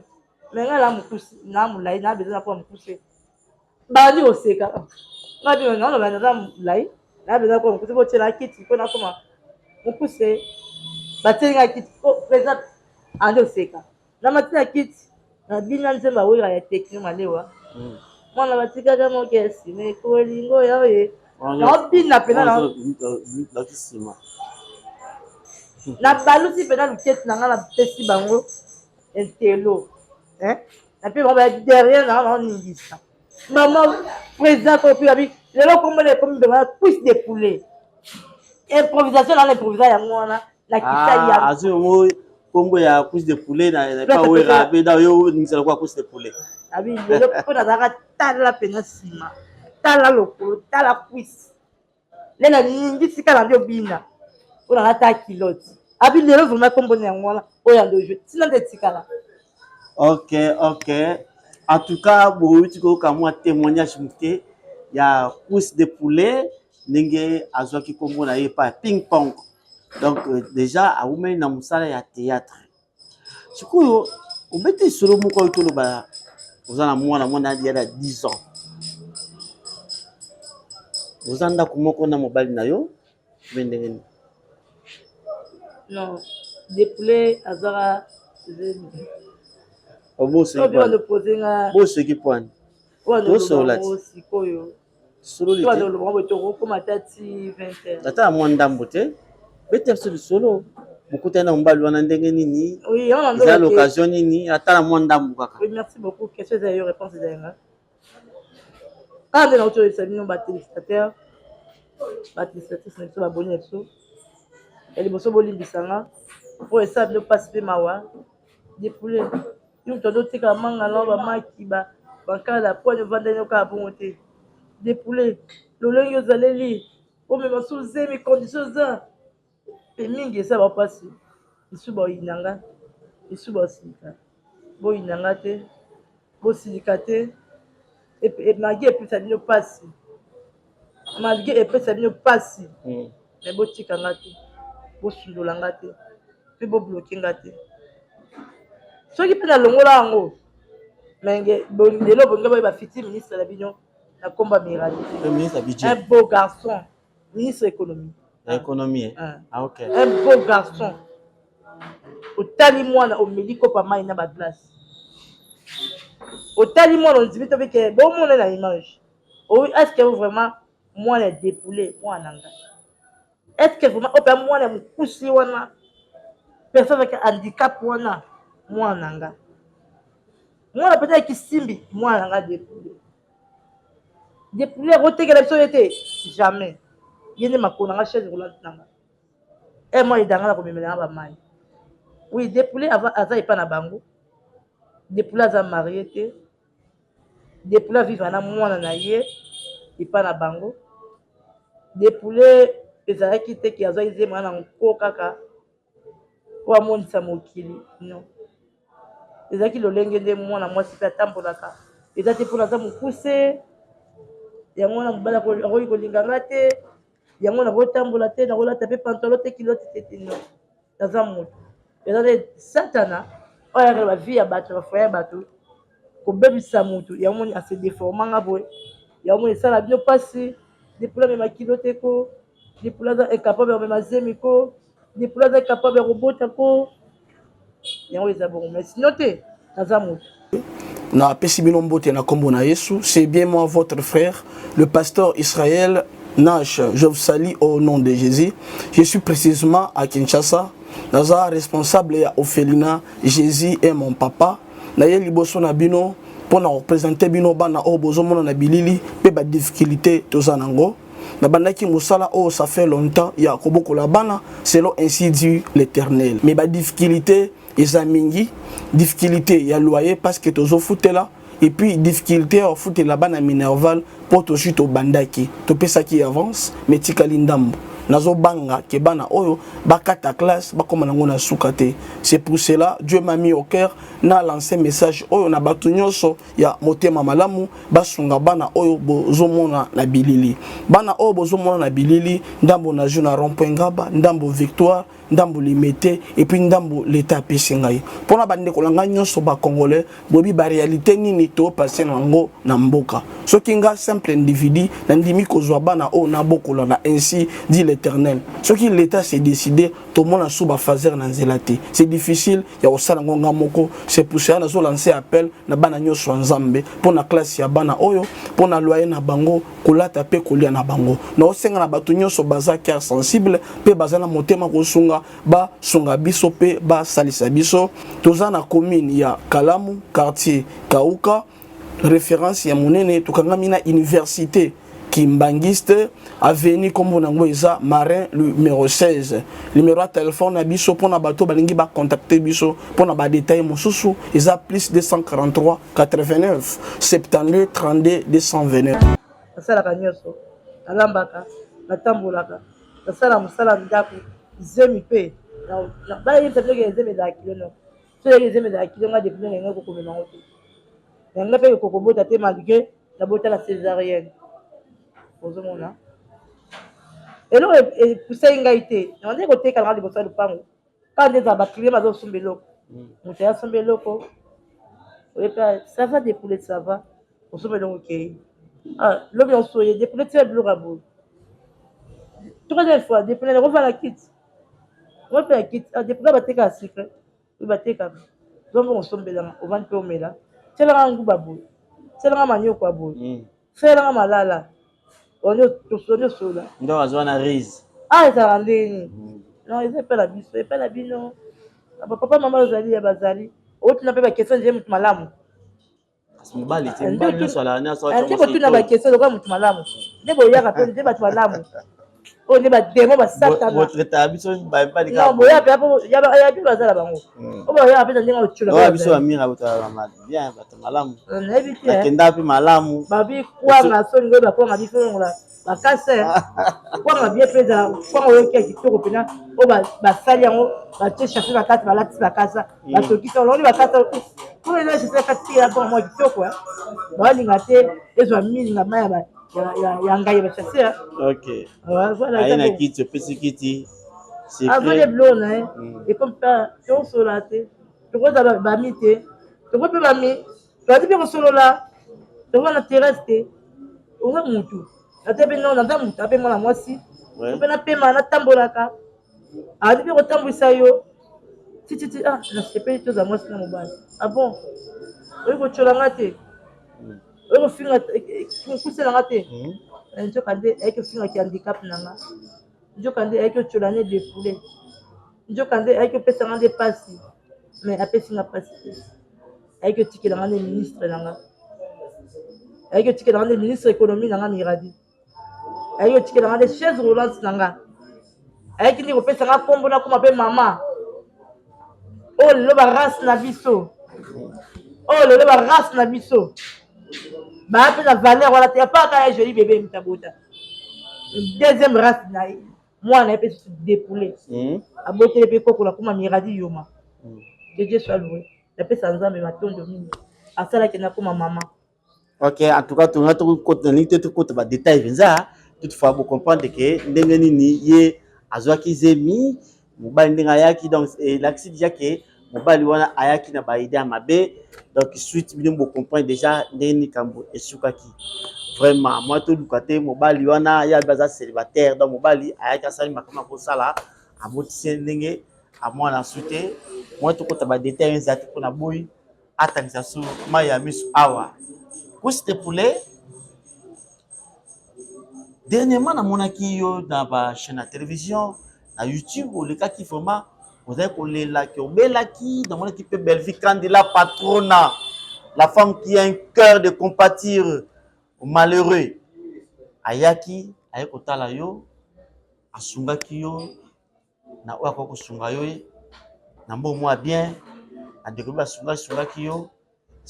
mais nga na mokuse na molai na besoin nakoma mokuse bandi koseka oh, nga abi naloba naza molai na besoin nakoma mokuse botiela kiti mpo nakoma mokuse batieli nga kiti oh, président andi oseka na mati na kiti na bina nzembo awera ya tekno malewa hmm. mwana batikaka moke nsima ekolingo ya oye naobina mpena nabalusi mpena luketi na ngai napesi bango entelo na mpe bango baya derrière na ngai naoningisa mama président kopi abi lelo komona ekomi mbema cuisse de poulet improvisation na improvisa yango wana na kita ah, ya azwi yango kombo ya cuisse de poulet na pa wera pe da yo ningisa lokola cuisse de poulet abi lelo mpo nazalaka tala mpenza nsima tala lokolo tala cuisse nde naningisi kaka nde obina mpo nalata kilote abi lelo vraiment kombo na yango wana oyo ando jeu ntina nde etikala ok ok en tout cas bowuti koyoka mwa témoignage moke ya cuisse de poulet ndenge azwaki nkombo na ye epai ping pong donc euh, déjà awumeli na mosala ya théâtre sikoyo obeti lisolo moko oyo toloba oza na mwana mwana ya na 10 ans oza ndako moko na mobali na yo mpe ndenge nini non depoule azwaka zemi oboseki pwani tosolola ti sikoyo sololi te ata na mwa ndambo te beta biso lisolo bokutani na mobali wana ndenge nini eza l'occasion nini ata na mwa ndambo kaka oui, merci beaucoup question eza yo réponse eza yanga kaka nde nauti oyebisa bino batelespectateur batelespectatrice na biso baboni na biso ya liboso bolimbisa nga mpo esala bino mpasi mpe mawa depoule Yo moto azotika manga na bamaki ba bankala po ovandani yo kaka bongo te depoule lolenge ozaleli omema so zemi condition oza mpe mingi eza bapasi lisusu baoyina nga lisusu baosilika boyina nga te bosilika te malgre epesa bino mpasi malgre epesa bino mpasi mm. me botika nga te bosundola nga te mpe bobloke nga te soki mpe nalongola yango menge lelo bolingi boyeba futur ministre na bino na nkombo ya mirali un beau garçon ministre économie économie ah. ah, ok un beau garçon otali mwana omeli kopa mai na baglace otali mwana ondimi to bike bomona na image est ce que vraiment mwana ya depoule mwana na ngai est ce que vraiment oyo mpe mwana ya mokusi wana personne avec handicap wana mwana na nga mwana mpenza ya kisimbi mwana na nga depoule depoule akotekela biso ye te jamais ye nde makolo na nga chaise roulante na nga. E mwa edanga na komemela nga bamai. Oui, Depoule aza epa na bango. Depoule aza marie te. Depoule aviva na mwana na ye epa na bango. Depoule ezalaki te ke azwaki zemi wana na nko kaka po amonisa mokili non. Ezalaki lolenge nde mwana mwasi mpe atambolaka. Eza te mpo naza mokuse yango wana mobali akoki kolinga nga te, yango nakotambola te, nakolata mpe pantalon te, culotte te te non. Naza moto. Eza nde satana oyo ayaka na ba vie ya bato, na ba foyer ya bato kobebisa moto. Yango moni ase deforma nga boye, yango moni esala bino mpasi. Dipula amema kilo te ko, Dipula aza incapable ya komema zemi ko, Dipula aza incapable ya kobota ko. Yango eza bongo, mais sinon te naza moto. Napesi bino mbote na kombo na Yesu. C'est bien moi votre frère, le pasteur Israël Nash. Je vous salue au nom de Jésus. Je suis précisément à Kinshasa. Naza responsable ya orphelinat Jésus est mon papa. Naye liboso na bino mpo na kopresente bino bana oyo bozomona na bilili mpe ba difficulté toza nango. Nabandaki mosala oyo ça fait longtemps ya kobokola bana selon ainsi dit l'Éternel. Mais ba difficulté eza mingi, difficulté ya loyer parce que tozofutela, et puis difficulté ya kofutela bana minerval mpo tozwi tobandaki topesaki avance mais tikali ndambo. Nazobanga ke bana oyo bakata classe bakoma nango na suka te. C'est pour cela Dieu m'a mis au cœur na lancer message oyo na bato nyonso ya motema malamu basunga bana oyo bozomona na bilili. Bana oyo bozomona na bilili, ndambo na jeu na rond-point Ngaba, ndambo Victoire, ndambo Limete, et puis ndambo l'État apesi ngai. Mpona bandeko na ngai nyonso ba Congolais, boyebi ba réalité nini to passer na yango na mboka. Soki nga simple individu nandimi kozwa bana oyo nabokola na ainsi dit l'Éternel. Soki l'État s'est décidé, tomona sous ba phaser na nzela te. C'est difficile ya kosala ngo nga moko. C'est pour cela nazo lancer appel na bana nyonso ya Nzambe mpona classe ya bana oyo, mpona loyer na bango, kolata pe kolia na bango. Naosenga na bato nyonso baza cœur sensible pe baza na motema kosunga, basunga biso pe basalisa biso. Toza na commune ya Kalamu, quartier Kauka, référence ya monene. Tokangami na université Kimbanguiste, avenue kombo nango eza Marin numéro 16. Numéro ya téléphone na biso mpona bato balingi ba contacter biso mpona ba détail mosusu eza plus 243 89 72 32 229. Nasalaka nyonso, nalambaka, natambolaka, nasala mosala ya ndako, zemi mpe bayebisa bino ke zemi ezalaka kilo no. Soki ezalaki zemi ezalaka kilo nga depuis ndenge ngai kokomema yango te. Na ngai mpe kokobota te malgré nabota na césarienne. Ozomona eloko epusaki ngai te, nabandaki koteka nanga liboso ya lopango kaka nde ezala ba client bazosomba eloko, moto aya asomba eloko oye mpe ça va Depoule, ça va osomba eloko okei. Ah, lobi nyonso oye Depoule tia biloko ya boye. Troisième fois Depoule nakofanda kiti oyo ya kiti. Ah, Depoule batekaka sucre oyo batekaka, zwa mbongo osombelanga, ovandi mpe omela, tielanga nguba boye, tielanga manioko ya boye, salelanga malala, osoli osola nde azwa na rise. Ah, ezalaka ndenge nini? Non, eza epai na biso, epai na bino papa mama ozali ya bazali otuna mpe ba question nzee moto malamu. Kasi mobali te, mobali nyonso alaka nyonso nde botuna ba question lokola moto malamu nde boyaka mpe nde bato malamu oyo nde bademo basatana biso mibali. Non, boya mpe ya mpe baza na bango oyo boyaka mpe na ndenge otyola biso. Bamira botala bien, bato malamu. Nayebi te. Nakenda mpe malamu. Babi kwanga soni ngoyo bakwanga biso longola bakasa kwanga bien mpe ezala kwanga oyoki ya kitoko mpena oyo basali yango, batie chasse na kati, balatisi bakasa, batokisi olongoli bakasa kuna, eza chasse na kati ya kwanga mwa kitoko. Balinga te ezwa mingi na mai ya ngai ya bachasse. Ok, aye na kiti, opesi kiti. Avandi biloko na ye ekomi mpe tokosola te, tokozala bami te, tokoki mpe bami toyaki mpe kosolola, tokoka na terrasse te. Oza mutu ata mpe non, naza mutu ape mwana mwasi mpe napema natambolaka, azali mpe kotambwisa yo tititi. Ah, nasepeli toza mwasi na mobali. Ah bon, oyi kotyola nga te, oyi kofinga mokuse na nga te. Nzoka nde ayaki kofingaki handicap na nga, nzoka nde ayaki kotyola ne Depoule, nzoka nde ayaki kopesa nga nde pasi. Mais apesi nga pasi te, ayaki kotikela nga nde ministre na nga, ayaki kotikela nga nde ministre économie na nga Miradi, ayaki kotikela nga nde chaise roulante na nga. Ayaki nde kopesa nga nkombo nakoma mpe mama. Oyo lelo ba race na biso. Oyo lelo ba race na biso. Baya mpe na valeur wana te. Apart kaka ya joli bebe mtabota. Deuxième race na ye. Mwana ye mpe susu depoule. Aboteli mpe koko nakoma Miradi Yoma. Que Dieu soit loué. Napesa Nzambe matondo mingi. Asalaki nakoma mama. Ok, en tout cas, toza tokota nalingi te tokota ba détails mpenza. Toutefois, bo comprendre que ndenge nini ye azwaki zemi, mobali ndenge ayaki, donc elakisi déjà que mobali wana ayaki na ba idée ya mabe. Donc suite bino bo comprendre déjà ndenge nini likambo esukaki. Vraiment, moi toluka te mobali wana ye aza célibataire, donc mobali ayaki asali makambo akosala, abotisi ndenge amwana su te. Moi tokota ba détails eza te mpona boyi atangisa su mai ya miso awa. Couche de poulet, dernièrement namonaki yo na ba chaîne ya télévision, na YouTube, olekaki vraiment ozali kolelaki, obelaki. Namonaki mpe Bellevue Kandi, la patrona, la femme qui a un cœur de compatir aux malheureux, ayaki aye kotala yo, asungaki yo na oyo akoki kosunga yo ye na mbongo mwa bien, bandeko mpe basunga asungaki yo.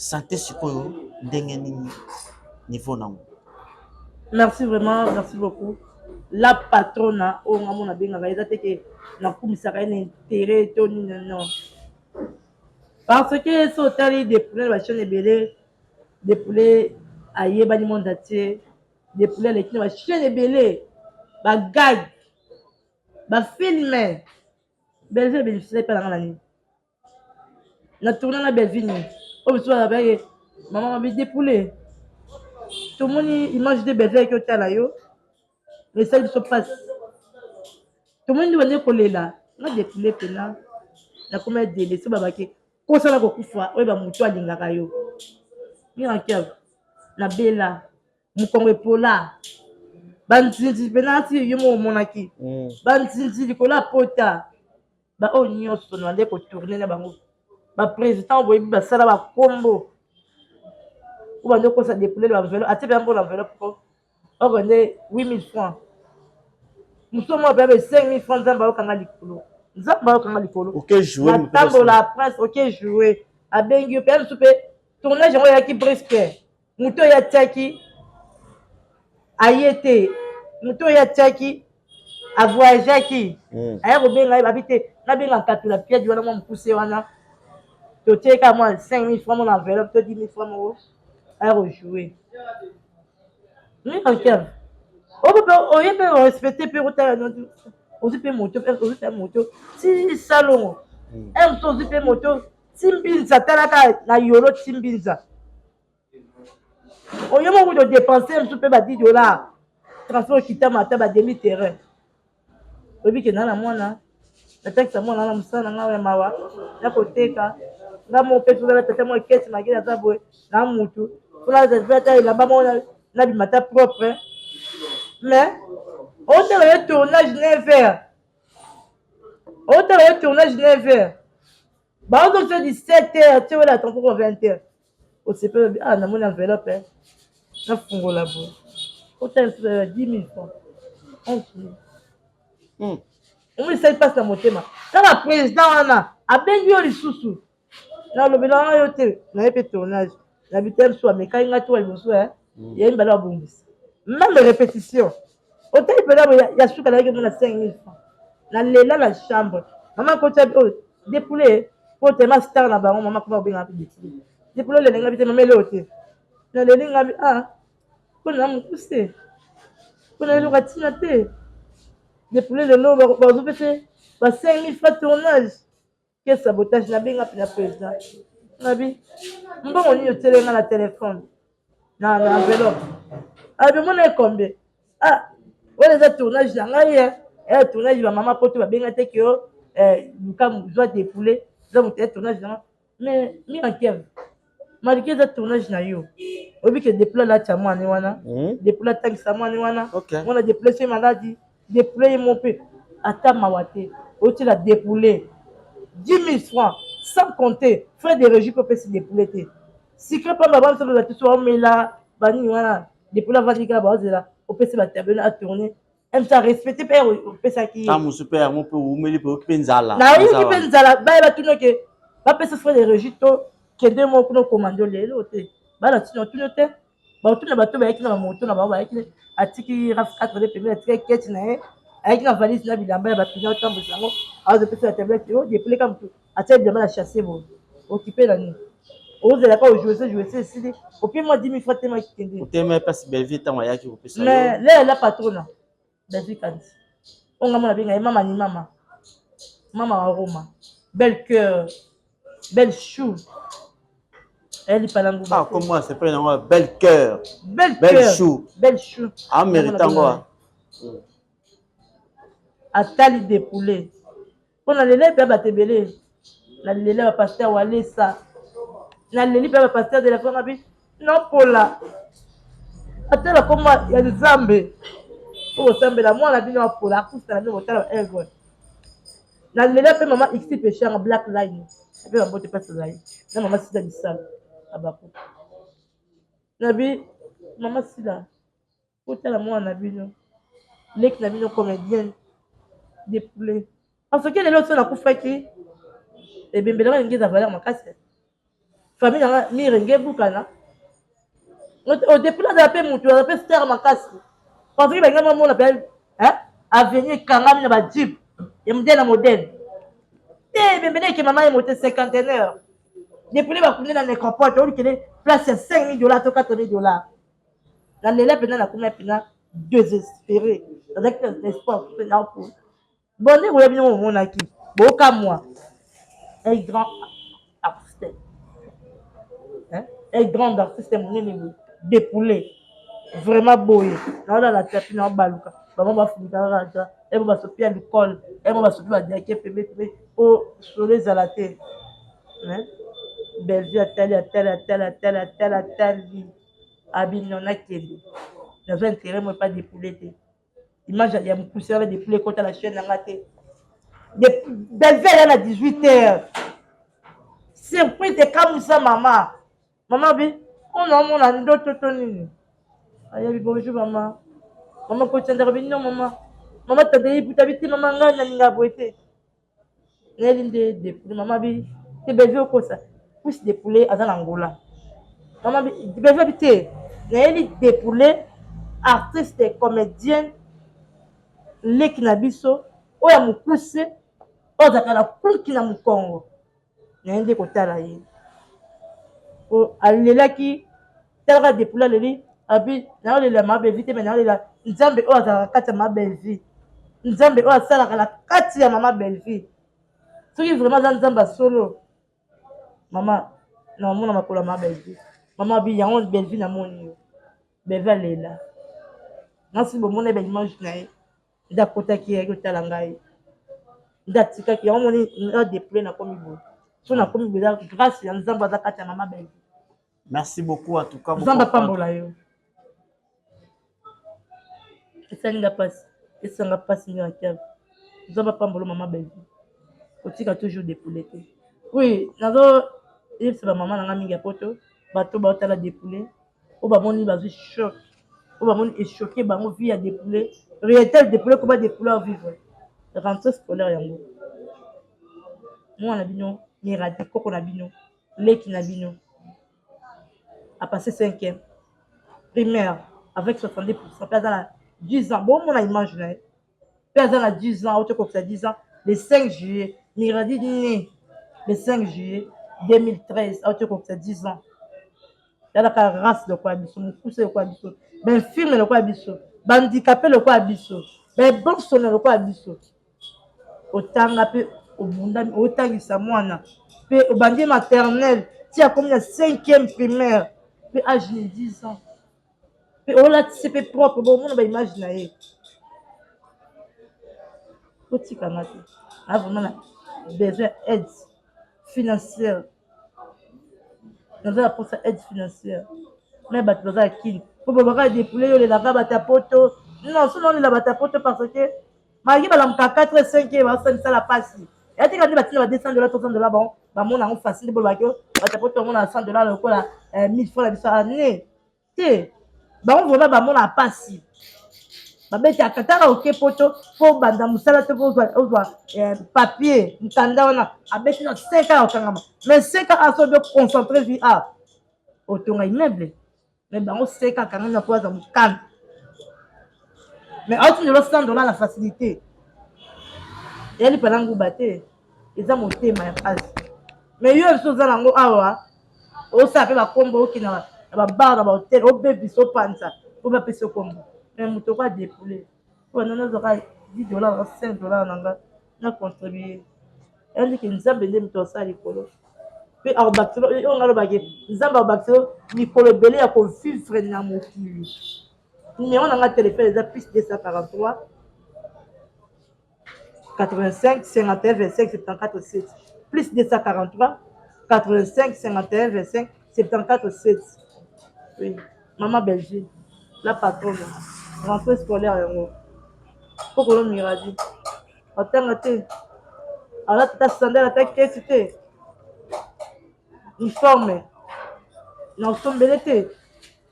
Santé sikoyo ndenge nini niveau nango? Merci vraiment, merci beaucoup. La patrona oyo nga mona abengaka eza te ke nakumisaka ye na intérêt to nini, non. Parce que so otali Depoule na bachaîne ebele, Depoule ayebani monde entier, Depoule aleki na bachaîne ebele, bagag, bafilme. Bellevue abénéficie epa na nga na nini? Na tourna na Bellevue nini? Oyo biso bazalaki mama mabi Depoule, tomoni image de Bellevue ayaki otala yo, esali biso mpasi, tomoni nde bande kolela. Nga Depoule mpena nakoma edele so babaki kosala kokufa oyo bamoto alingaka yo mirankiave nabela mokongo epola banzinzi mpena ati yo moko omonaki banzinzi likolo ya pota baoyo nyonso na nde kotourne na bango baprésident boyebi basala bakombo oyo bande kosa Depoule ba enveloppe atie mpe yango na enveloppe ko oko nde 8000 francs, mosu moko mpe abe 5000 francs. Nzambe ayokanga likolo, Nzambe ayokanga likolo. Ok, jouer. Natambola prince, ok, jouer abengi yo mpe mosu mpe tournage yango eyaki brusque. Moto oyo atiaki aye te, moto oyo atiaki avoyageaki, aya kobenga ye babi te nabenga nkatula piadi wana mwa mokuse wana totie kaka mwa 5000 francs mona enveloppe to 10 000 francs moko aya kojoue mi-ankev oye mpe orespecte mpe kotala ozwi mpe moto, ozwi mpe moto ti salongo e mosu ozwi mpe moto ti Mbinza, talaka na yolo ti Mbinza oyo moko kuta odepense mosu mpe ba 10 $ transport okitama ata ba demi terrain oyebi ke na na mwana natakisa mwana wana mosala na ngai ya mawa ya koteka nga moko mpe tozala tata moko ekesi makili aza boye na mutu mpona ata elamba moko nabima ata propre. Mais otala yo tournage 9 heures, otala yo tournage 9 heures, baozokisa 17 heures ti wela transport 20 heures, osepeli ah namoni enveloppe nafungola boye otala lisusu ya 10 000 francs, 11 000. Omoni esali mpasi na motema kaka président wana abengi yo lisusu nalobelanga yo te naye mpe tournage na bitele mosusu amekai ngai to liboso ya mibale babongisa même répétition otali mpena ya suka nayaki mona 5000 francs nalela na chambre. Mama koti oyo Depoule po tema star na bango mama koma kobenga mpe Depoule, Depoule olele ngai te mama eleo te naleli ngai ah mpo na mokuse mpo na eloko ntina te. Depoule lelo bazopesa ba 5000 francs tournage ke sabotage. Nabenga mpe na président nabi mbongo nini otiele nga na telefone na enveloppe abi omona ye combien? Ah wana eza tournage na ngai ye eya tournage bamama poto babenga te ke yo luka zwa Depoule eza moto ya tournage na nga. Mais mirankev malgré eza tournage na yo oyebi ke Depoule alatia mwana wana, Depoule atangisa mwana wana, mwana Depoule soki maladi Depoule ye mo mpe ata mawa te otiela Depoule 10 000 francs sans compter frais de régie mpe opesi Depoule te sikre pamba bana so bato so baomela banini wana Depoule avandi kaka baozela opesi batableau atourne. Msa respecte mpe opesaki ye. Ntango mosusu mpe yango mpe owumeli mpe oyoki mpe nzala. Nayoki mpe nzala baye batuni oke bapesa frais de régie to kende moko kuna okomande lelo te. Bana tino tino te. Batuna bato bayaki na bamoto na bango bayaki atiki raf 4 de pembeni atikaki keti na ye ayaki na valise na bilamba ya bapina otambwisa yango azopesa ya tablette oyo depoleka motu atia bilamba na chasse boye okipe na nini ozelaka ojouese jouese esili opie mwa 10 000 francs tema kende otema epasi Bellevue ntango ayaki kopesa yo mais lela la patrona Bellevue kandi onga mona benga ye mama ni mama mama wa Roma belle cœur belle chou elle lipala nguba ah comme moi c'est pas nango belle cœur belle, belle cœur chou belle chou ah mérite yango atali depoule mpo na lela mpe bato ebele na lela ba pasteur walesa na leli mpe ba pasteur de la foi ngabi napola atala koma ya nzambe mpo kosambela mwana bino apola akusa na bino kotala ba œuvre na lela mpe mama xi peshanga black line mpe bambote mpasi ozali na mama sila bisalo abaku nabi mama sila Botala mwana na bino, leki na bino comedienne de poulet. Parce que lelo so nakufaki ebembe na nga eza valeur makasi. Famille na nga mire nge ebukana. O de poulet azala pe mutu, azala pe star makasi. Parce que balinga bamona pe hein avenue ekangami na ba jeep ya modèle na modèle. Te ebembe na ekemama ye mote cinquantenaire. De poulet bakundi na necropole, olukele place ya 5000 dollars to 4000 dollars. Na lela mpenza nakomaki mpenza desespere, nazalaki na espoir mpe na po bon nde koya bino bomonaki bokamwa un grand artiste hein? Un grand artiste monene boye depoule vraiment boye naolala tapi naobaluka bango bafunika kaka ta emo basopi alcool emo basopi badiake pembe pembe po solo ezala te Bellevue atali atali atali atali atali atali abi non nakende nazwa intérêt mo epa depoule te image ya mokuse wana depoule ekota na chaîne na nga te Bellevue aya na 18 heures surprise ekamwisa mama mama bi ona omona ndoto to nini ayebi bonjour mama mama kotandaka bi non mama mama tanda yebuta bi te mama ngai nalinga boye te Nayeli nde de poulet mama bi te Bellevue okosa plus de poulet aza na Angola mama bi Bellevue bi te nayeli de poulet artiste comédienne leki na biso oyo ya mokuse oyo azalaka na kunki na mokongo naye nde kotala ye po alelaki talaka de poulet aleli abi naolela ma Bellevue te me naolela nzambe oyo azalaka kati ya ma Bellevue nzambe oyo asalaka na kati ya mama Bellevue soki vraiment aza nzambe ya solo mama naomona makolo ya mama Bellevue mama abi yango Bellevue namoni yo Bellevue alela nasi bomona ye baimage na ye nde akotaki ye kotala ngai nde atikaki yango moni nga deplore nakomi boye so nakomi boye eza grâce ya nzambe aza kati ya mama Bellevue Merci beaucoup en tout cas. Nzambe apambola yo. Esali nga pasi, esanga pasi nga kiave. Nzambe apambola mama Bellevue. Kotika toujours depoule te. Oui, nazo yebisa ba mama na nga mingi ya poto, bato baotala depoule, oyo bamoni bazwi choc, oyo bamoni echoque bango vie ya depoule, réalité depoule koma depoule à vivre. Rentrée scolaire yango. Mwana bino, miradi koko na bino. leki na bino a passé 5e primaire avec 62 mpe aza na 10 ans bomona image na ye mpe aza na 10 ans auti kokisa 10 ans le 5 juillet miradi né le 5 juillet 2013 auti kokisa 10 ans talaka race lokola biso mokuse lokola biso bainfirme lokola biso bahandikape lokola biso baebonsone lokola biso Otanga pe obunda otangisa mwana pe obandi maternelle ti akomi na cinquième primaire pe age ni 10 ans pe olatisi pe propre bomona ba image na ye botika nga te na vraiment na besoin aide financière naza na mposa aide financière me bato baza ya kini po babaka depoule yo olelaka bato ya poto non so naolela bato ya poto parce que Malgre balamuka 4 heures 5 heures basala misala pasi. Ya tika nde batinda ba 200 dollars 300 dollars bon bamona yango facile bolobaki yo bato poto bamona 100 dollars lokola 1000 francs na biso année te bango vraiment bamona pasi. Babetaka tala oke poto mpo obanda mosala te mpo ozwa eh, papier mokanda wana abeti na 5 ans okangama mais 5 ans aso obi concentre vie a otonga immeuble mais bango 5 ans akangami na mpo aza mokanda mais aotindelo 100 dollar na facilité eyali mpana nguba te eza motema ya mpasi mais yo biso oza nango awa osala mpe bakombo okende na babar na bahotel obebisa opanza mpo bapesa yo kombo mais moto oko adepoule mpo nani azwaka 10 dollar na 5 dollar na nga na contribue yandike nzambe nde moto asala likolo mpe akobakiselo oyo nga alobaki nzambe akobakiselo mikolo ebele ya kovivre na mokili numero na nga telefone eza plus 243 85 51 25 74 7 plus 243 85 51 25 74 7 oui maman Belgique la patronne rentrée scolaire yango pokolo miradi atanga te alata ta sandale ata kesi te uniforme na osombele te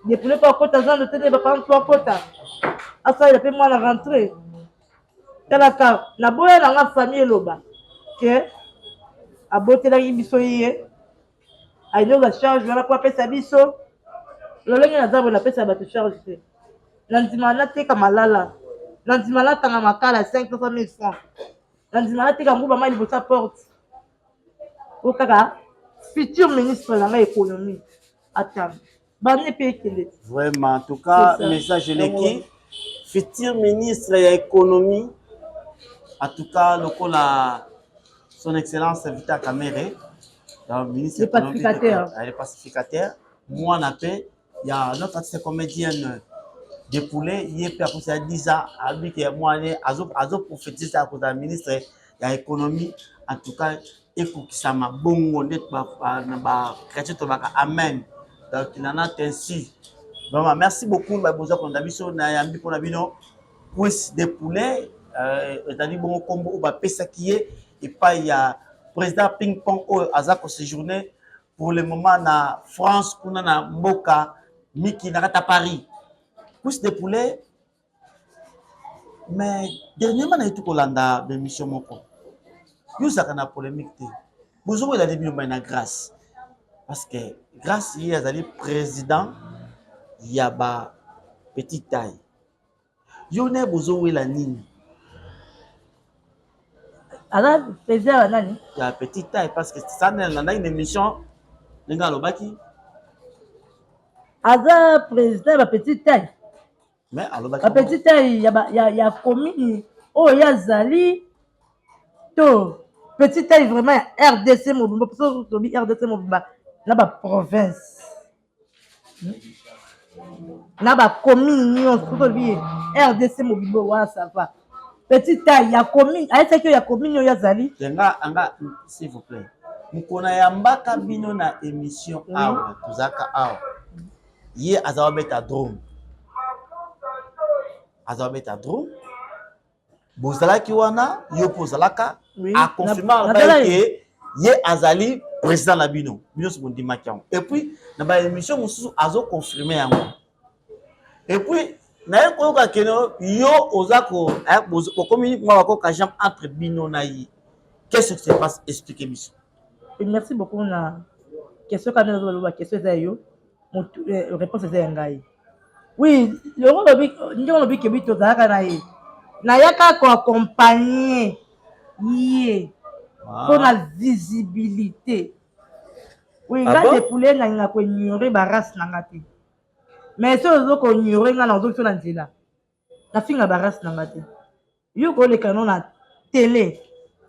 depule mpo akota zando te nde baparent mpo akota asalela mpe mwana rentrée Talaka naboya na nga famille eloba ke abotelaki biso ye alingi ozwa charge wana mpo apesa biso lolenge naza boye napesa bato charge te na ndima nateka malala na ndima nakanga makala 500 000 francs na ndima nateka nguba mai liboso ya porte o kaka futur ministre na ngai économie atanga bande mpe ekende vraiment en tout cas message eleki futur ministre ya économie en tout cas lokola son excellence Vital Kamerhe donc ministre le pacificateur le pacificateur mwana mpe ya notre artiste comédienne de poulet ye mpe akosi ya 10 ans abiki ya mwana azoprophétise akozala ministre ya économie en tout cas ekokisama bongo nde na ba chrétien tolobaka amen donc il en a ainsi vraiment merci beaucoup boza kolanda biso na yambi mpona bino cuisse de poulet euh, ezali bongo nkombo oyo bapesaki ye epai ya président ping pong oyo aza koséjourne pour le moment na france kuna na mboka miki na kati ya paris cuisse de poulet Mais dernièrement naye kolanda b'emission moko yo ozalaka na polemique te bozowela nde bino mai na grâce parce que grâce ye azali président ya ba petite taille yo naye bozowela nini aza président ya nani ya petite taille parce que ça nalandaki na émission ndenge alobaki aza président ya ba petite taille mais alobaki ba petite taille ya, ba, ya, ya commune oyo ye azali to petite taille vraiment ya rdc mobimba mpo tobi rdc mobimba na baprovince na bacommune nyonso so tolobi rdc mobimba wana ça va petite taille ya commune ayesaki oyo ya commune oyo azali nga anga s'il vous plaît mokona yambaka bino na émission awa tozalaka awa ye aza babeta drone aza babeta drone bozalaki wana yo mpe ozalaka aconfirme alobaki ke ye azali président na bino bino nyonso bondimaki yango epuis na baémission mosusu azoconfirme yango epuis naye koyoka keno yo oza ko okomi mwa bakoka jambe entre bino na ye qu'est-ce qui se passe explique biso merci beaucoup na question kaka nde nazoloba question eza ya yo motu eh, réponse eza ya ngai oui longo olobi ndenge olobi kebi tozalaka na ye nayaka koakompagne ye mpona ah. visibilité oui ah nga depule nalinga koignore barace na nga te mais soki ozo koignore nga na ozoki so na nzela nafinga barace na nga te Yo koleka no na tele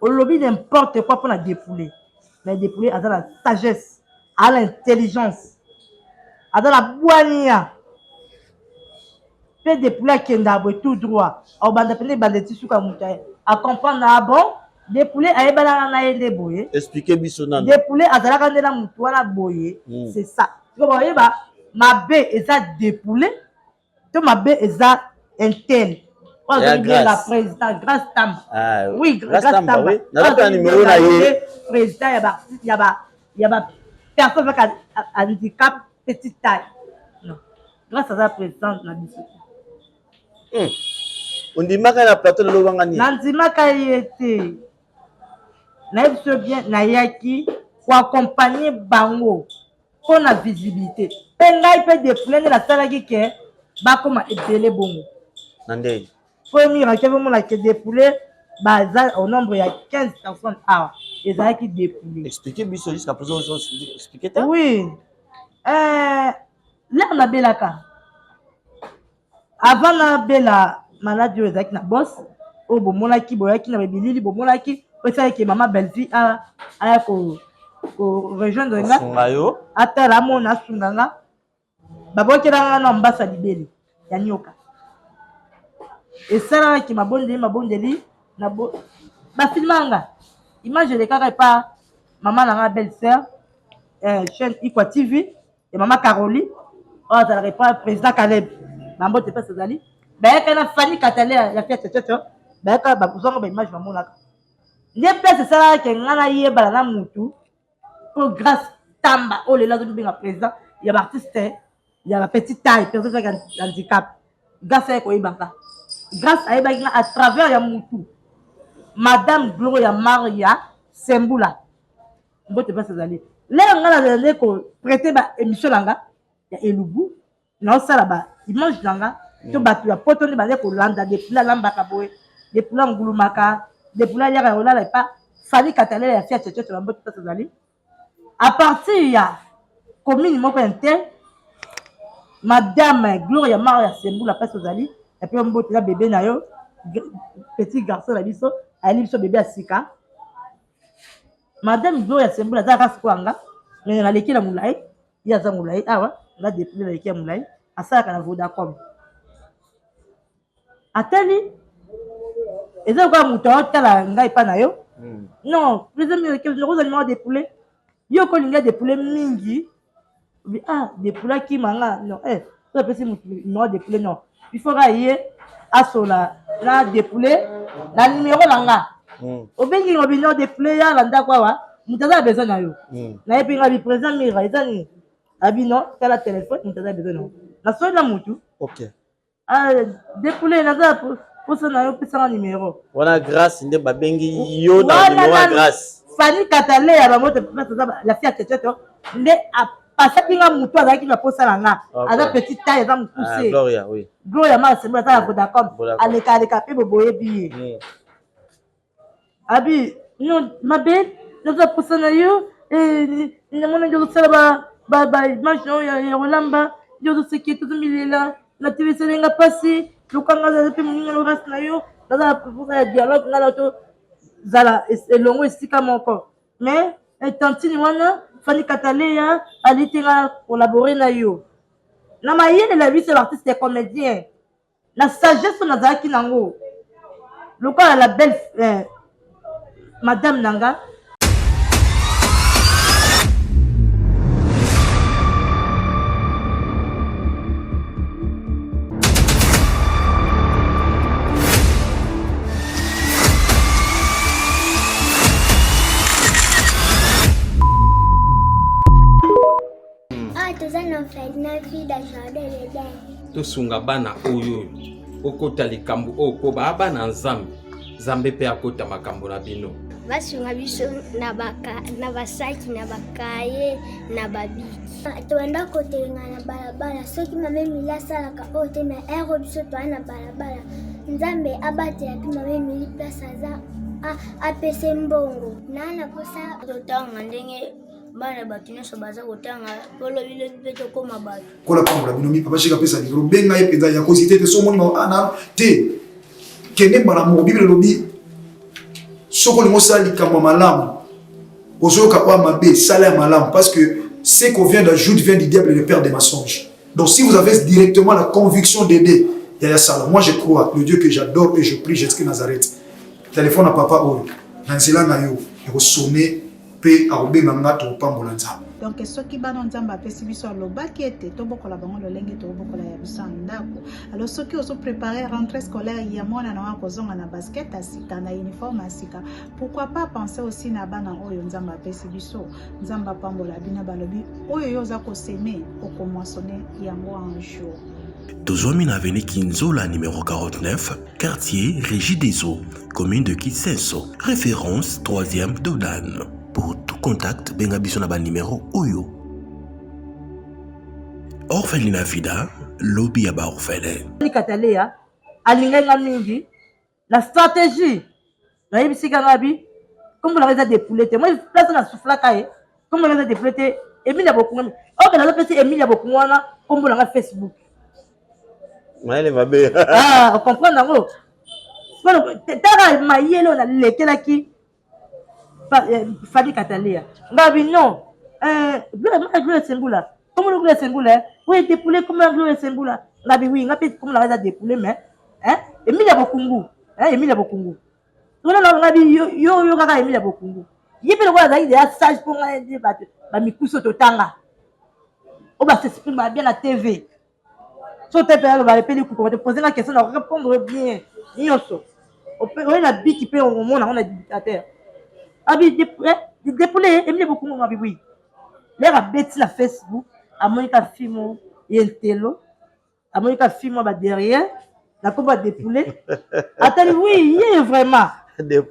olobi n'importe quoi pona defoule mais defoule aza na sagesse aza na intelligence aza na bwania mpe defoule akenda boye tout droit akobanda mpenza ebanda eti suka moto acomprendre ah bon defoule ayebanaka na ye nde boye explique biso nano defoule azalaka nde na motu wana boye mm. c'est ça sikoyo bayeba mabe eza defoule to mabe eza intel oyo azali benga président grâce tamba ah, oui grâce tamba oui naza numéro na ye président ya ba ya ba ya ba personne avec handicap petite taille non grâce aza président na biso hmm. Ondimaka na plateau lelo wanga nini? Nandimaka ye te. Nayebi biso bien nayaki koaccompagne bango mpo na visibilité mpe ngai mpe defoule nde nasalaki ke bakoma ebele bongo. Na ndenge Po miracle bomona ke depoule baza au nombre ya 15 personnes awa ezalaki depoule. Expliquer biso jusqu'à présent expliquer te. Oui. Euh, l'heure nabelaka avant nabela maladi oyo ezalaki na boss oyo bomonaki boyaki na bilili bomonaki oyo esalaki mama Bellevue aya ko ko rejoindre nga atala amona asunga nga Babwakela nga na mbasa libele ya nyoka. Esalamaki mabondeli mabondeli na bo ba filma nga. Image elekaka epa mama na nga belle sœur eh, chaîne Ikwa TV ya mama Caroline oyo azalaka epa président Caleb. Bambote mpasi ezali. Bayaka na Fanny Katale ya Fiat Chocho, bayaka bazwanga ba image bamonaka. Nde place esalaka ke nga nayebana na mutu po grâce tamba oyo lelo azomibenga président ya baartiste ya ba petite taille personne avec handicap grâce aye koyeba nga grâce ayebaki nga à travers ya mutu madame gloria maria sembula mbote mpasi ezali lelo nga nazali koprete ba émission na nga ya elubu naosala ba image na nga to bato ya poto nde bazali kolanda depula alambaka boye depula angulumaka depula aliaka ya kolala epa fali katalela ya fia checheche bambote mpasi ezali à partir ya commune moko ya nte madame gloria maro ya sembula mpasi ozali ya mpe mbote na bebe na yo petit garçon na biso ayeli biso bebe ya sika madame gloria sembula aza kaka sikoyo nga me naleki na molai ye aza molai awa nga depuis naleki ya molai asalaka na vodacom atali eza lokola moto aotala ngai epa na yo hmm. non nakozwa nimero depoule yo okolinga depoule mingi ah depoule akima nga non eh so apesi moto nimero depoule non il faut kaka ye asola na depoule na nimero na nga hmm. obengi ngo bino depoule ya na ndako awa moto aza na besoin na yo hmm. nayebi nga bi président mira eza nini abi non tala telefone moto aza besoin na yo nasoli na motu okay. ah, depoule naza posa na yo pesanga numero wana grâce nde babengi yo na numero ya grâce fani kataleya bango te la fille ya teteto nde apasaki nga motu azalaki na posa na nga aza petit taille aza mokuse ah, gloria gloria ma asembo aza na vodacom aleka aleka mpe boboyebi ye hmm. Abi non mabe naza posa na yo eh, namona nde ozosala ba ba image na yo ya kolamba nde ozoseke tozomilela na tv esali nga mpasi luka nga azala mpe moninga na race na yo naza na posa ya dialogue nga na tozala elongo esika moko mais eh, tantine wana fani kataleya ali te nga collabore na yo na mayele na biso l'artiste ya comédien na sagesse oyo nazalaki nango lokola la belle eh, madame na nga Ah, toza na orphelinat Vida Jardin d'Eden. Tosunga bana oyo oyo okota likambo oyo mpo baa bana Nzambe, Nzambe mpe akota makambo na bino. Basunga biso na baka, na basaki na bakaye na babiki. Tobanda kotelenga na balabala soki mama Emilie asalaka oyo te na ero biso toa na balabala. Nzambe abatela mpe mama Emilie place aza apese mbongo. Naa na posa totanga ndenge bana bato nyonso baza kotanga mpo lobilobi mpe tokóma bato. Kola pambola bino mi papa shika pesa libro benga ye penza ya kozite te so moni ma ana ah, te kende mbala moko bible elobi soki olingi osala likambo ya malamu ozoyoka oyo mabe sala ya malamu parce que ce qu'on vient d'ajoute vient du diable le père des mensonges donc si vous avez directement la conviction d'aider yaya sala moi je crois le dieu que j'adore et je prie jésus nazareth telefone ya papa oyo na nzela na yo ekosone Pe akobenga nga tokopambola Nzambe. Donc soki bana Nzambe apesi biso alobaki ete tobokola bango lolenge tobokola ya biso ya ndako. Alors soki ozo préparer rentrée scolaire ya mwana na yo akozonga na basket ya sika na uniforme ya sika, pourquoi pas penser aussi na bana oyo Nzambe apesi biso. Nzambe apambola bino balobi oyo yo oza koseme okomoissonner yango un jour. Tozwami na avenue Kinzola numéro 49, quartier Régie des Eaux, commune de Kisenso, référence 3e Dodan. Pour tout contact, benga biso na ba numéro oyo. Orphelina Vida, lobby ya ba orphelin. Kataleya alingaki nga mingi na stratégie nayebisi ka nga bi kombo nanga eza depoule te moi place na soufflaka ye kombo nanga eza depoule te Emilia Bokunga oyo nazopesi Emilia Bokunga wana kombo nanga Facebook mayele mabe ah ocomprendre yango tala mayele oyo nalekelaki eh, Fadi Katalia ngabi non eh, Gloria Sengula kombo na Gloria Sengula eh? oui depoule kombo na Gloria Sengula ngabi oui nga mpe kombo nanga eza depoule mais eh, Emilia Bokungu eh, Emilia Bokungu tona na ngabi yo yo kaka Emilia Bokungu ye mpe lokola azalaki deja sage mpo ngai nde bato bamikuso totanga oyo basexprime bien na tv so te mpe aloba epeli kuku te pose nga question na répondre bien nyonso oye na biki mpe omona yango na dictateur abi depoule emile bokungu ngabi wi lere abeti na facebook amoni ka fimo ye ntelo amoni ka fimo ba derrière na kombo ya depoule atali wi ye vraiment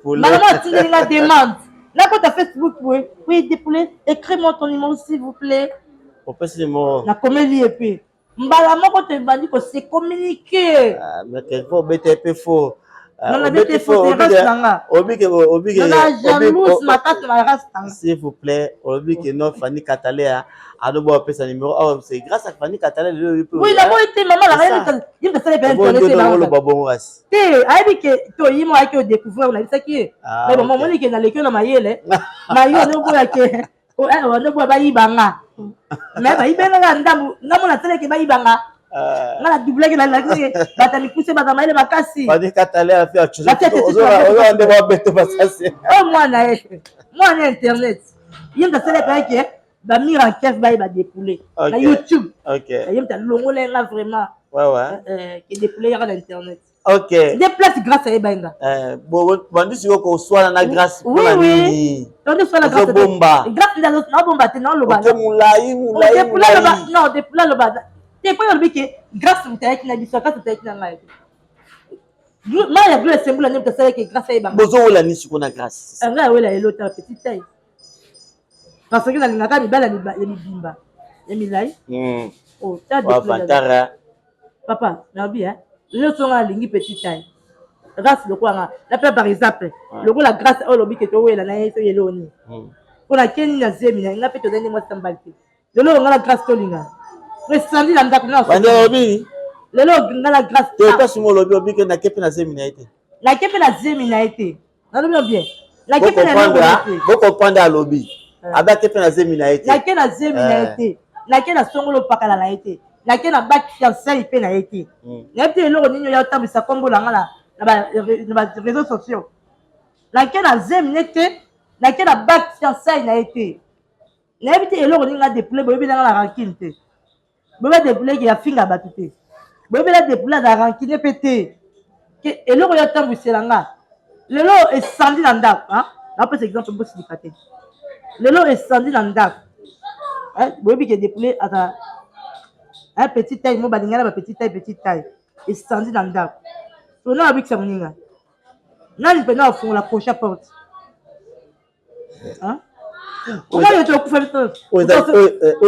malama atindeli nga demande nakota facebook boye oui depoule écris moi ton numéro s'il vous plaît opesi numéro nakomeli ye mpe mbala moko tobandi kose communiquer ah, mais quelquefois obeta ye mpe faux ah, non nabeti faux te race na nga obike obike na jalouse makasi na race na nga s'il vous plaît olobi ke non Fanny Katalea aloba opesa numéro awa c'est grâce à Fanny Katalea lelo yo oui naboyi te mama na ngai ye moto asala pe oloba bongo kasi te ayebi ke to ye moko ayaki odécouvrir nayebisaki ye ah, mais mama omoni ke naleki yo na mayele mayo noboya ke noboya bayiba nga mais bayibenga nga ndambu nga mona asalaki bayiba nga ah. nga na doublaki nalakisaki bato ya mikuse baza mayele makasi oyo mwana ye mwana ya internet ye moto asalaki ayaki bamire en kef baye badepoule na youtube ye moto alongola ye nga vraiment ke depoule yaka na internet ok nde place grâce ayebaki nga eh, bandi sikoyo koswana na grâce mpona nini ozobomba grâce nde naobomba te naoloba molai molai non depoule aloba te mpo olobi ke grâce moto ayaki na biso grâce moto ayaki na ngai te mai ya gloire esembula nde moto asalaki grâce ayebanga bozowela nini sikoyo na grâce eh, ngai awela elota petit taille parce que nalingaka mibali ya mibimba ya milai hmm. oh, papa nabi eh? lelo so nga nalingi petit taille race lokola nga napea par exemple lokola grâce oyo olobi ke towela na ye toyele oni hmm. mpo na keni na zemi na nga mpe tozali nde mwasi na mobali te lelo oyo nga na grâce tolingana esandi na ndako olobi lelo nga na grâce te kasi mo olobi obi ke nake mpe na zemi na ye te nake mpe na zemi na ye te nalobi yo bien bocomprendre alobi eh. abake mpe na zemi na ye te nake na zemi na ye eh. te nake na songolo pakala na ye te nake na bak fiançai mpe na ye te hmm. nayebi te eloko nini oya otambwisa nkombo na nga na ba réseaux sociaux nake na zemi ne te nake na bak fiançai na ye te nayebi te eloko nini nga depoule boyebi nanga na rancune te boyeba depoule ke afinga bato te boyebela depoule aza rancune mpe te ke eloko yo atambwisela nga lelo esandi na ndako napesa exemple bosilika te lelo esandi na ndako boyebi ke depoule aza un petit taille mo balingana ba petit taille petit taille esandi na ndako tona abikisa moninga nani mpenza afungola crochet porte oyo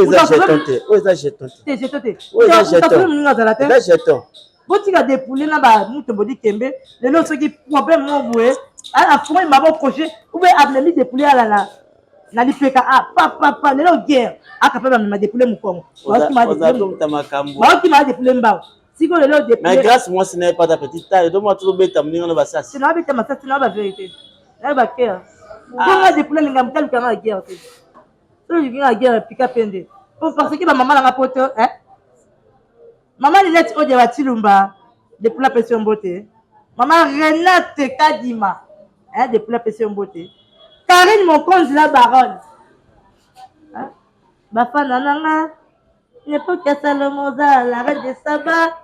eza jeton te oyo eza jeton te jeton te oyo eza jeton moninga azala te eza jeton botika depoule na bamutombo dikembe lelo soki problème moko boye afungoli maboko crochet ou bien amemi depoule alala na lipeka a pa pa pa lelo guerre akapa bamema depoule mokongo baokima depoule mbango sikoyo lelo depoule mais grâce mwasi na ye pata petite taille to mwa tozobeta moninga no basasi nabeta masasi na ba vérité nayo ba guerre bonga depoule alinga moto alukanga na guerre te soki olingi na guerre pika pende po parce que bamama nanga poto eh? mama linete odia batilumba depoule apesi yo mbote mama renate kadima eh, depoule apesi yo mbote karine mokonzi la baronne eh? Bafana na nga n'epoque ya Salomo oza la reine de Saba.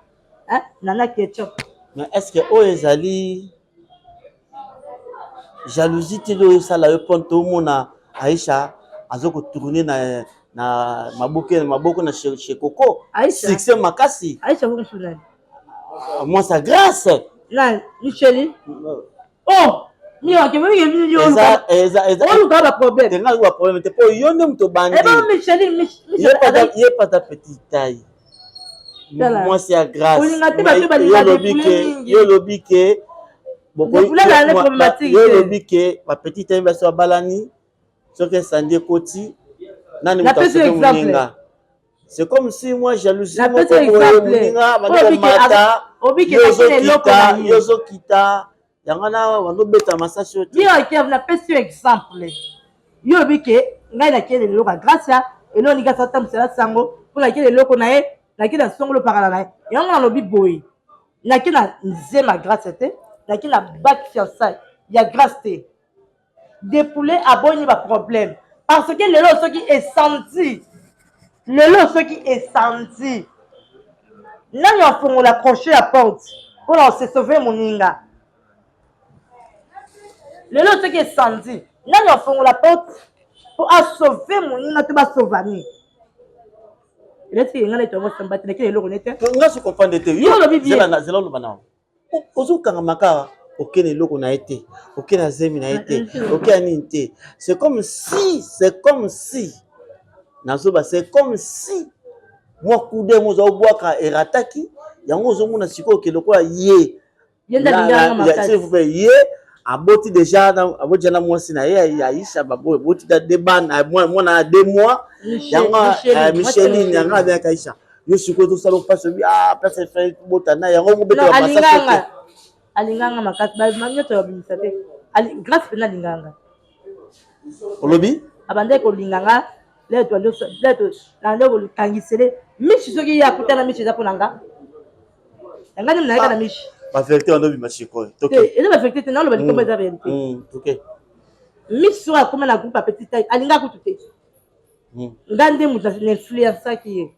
Hein? Nana Ketchup. Mais est-ce que oyo ezali jalousie te oyo osala yo mpo tomona Aisha azo ko tourner na na maboko maboko na chez, chez Coco. Aisha. Succès makasi. Aisha bongo nani? Moi sa grâce. Nani? Micheli? Oh! oluka baproblème te ngai baproblème te mpo yo nde moto obandi ye pata petit taille mwasi ya grâce yo olobi ke yo olobi ke bapetit taille basi babalani soki esandi ekoti nani moto asoki moninga C'est comme si moi jalousie moko boye moninga bandi komata yozokita yozokita yango wana bandi obeta masasi oyo yo kev napesi yo exemple yo olobi ke ngai nakei eloko ya gracia eloko ningi asatambwisela sango mpo nakei eloko na ye nakei na songolo pakala na ye yango nalobi boye nakei na nzema gracia te nakei na bac fiançaille ya grace te Depoule aboyi ba problème parce que lelo soki esanzi lelo soki esanzi nani afongola crochet ya porte mpona ose sauver moninga lelo soki esanzi nani afongola porte mpo asauve moninga to basovani elati ngai neti yango samba te nakele eloko nete nga so comprendre te yo olobi bien zela oloba nao ozokangama kaka oke na eloko na ye te oke na zemi na ye te oke ya nini te c'est comme si c'est comme si nazoba c'est comme si mwa kude yango oza obwaka erataki yango ozomona sikoyo oke lokola ye s'il vous plaît ye aboti déjà aboti déjà na mwasi na ye Aisha baboti de bana mwana ya deux mois yango Micheline yango abengaka Aisha yo sikoyo tosala mpasi obi ah place efai bota na yango mobetela masasi te alinganga makasi nyonso babimisa te grâce mpenza alinganga olobi abandaki kolinga nga nde kokangisele mishi soki ye akutana mishi eza mpo na nga yanga nde nayaka na mishi baverité wana obima sikoyo eza baverité te naoloba likombo eza réalité mishi soki akoma na groupe ya petit taille alinga kutu te hmm. nga nde moto na influensaki ye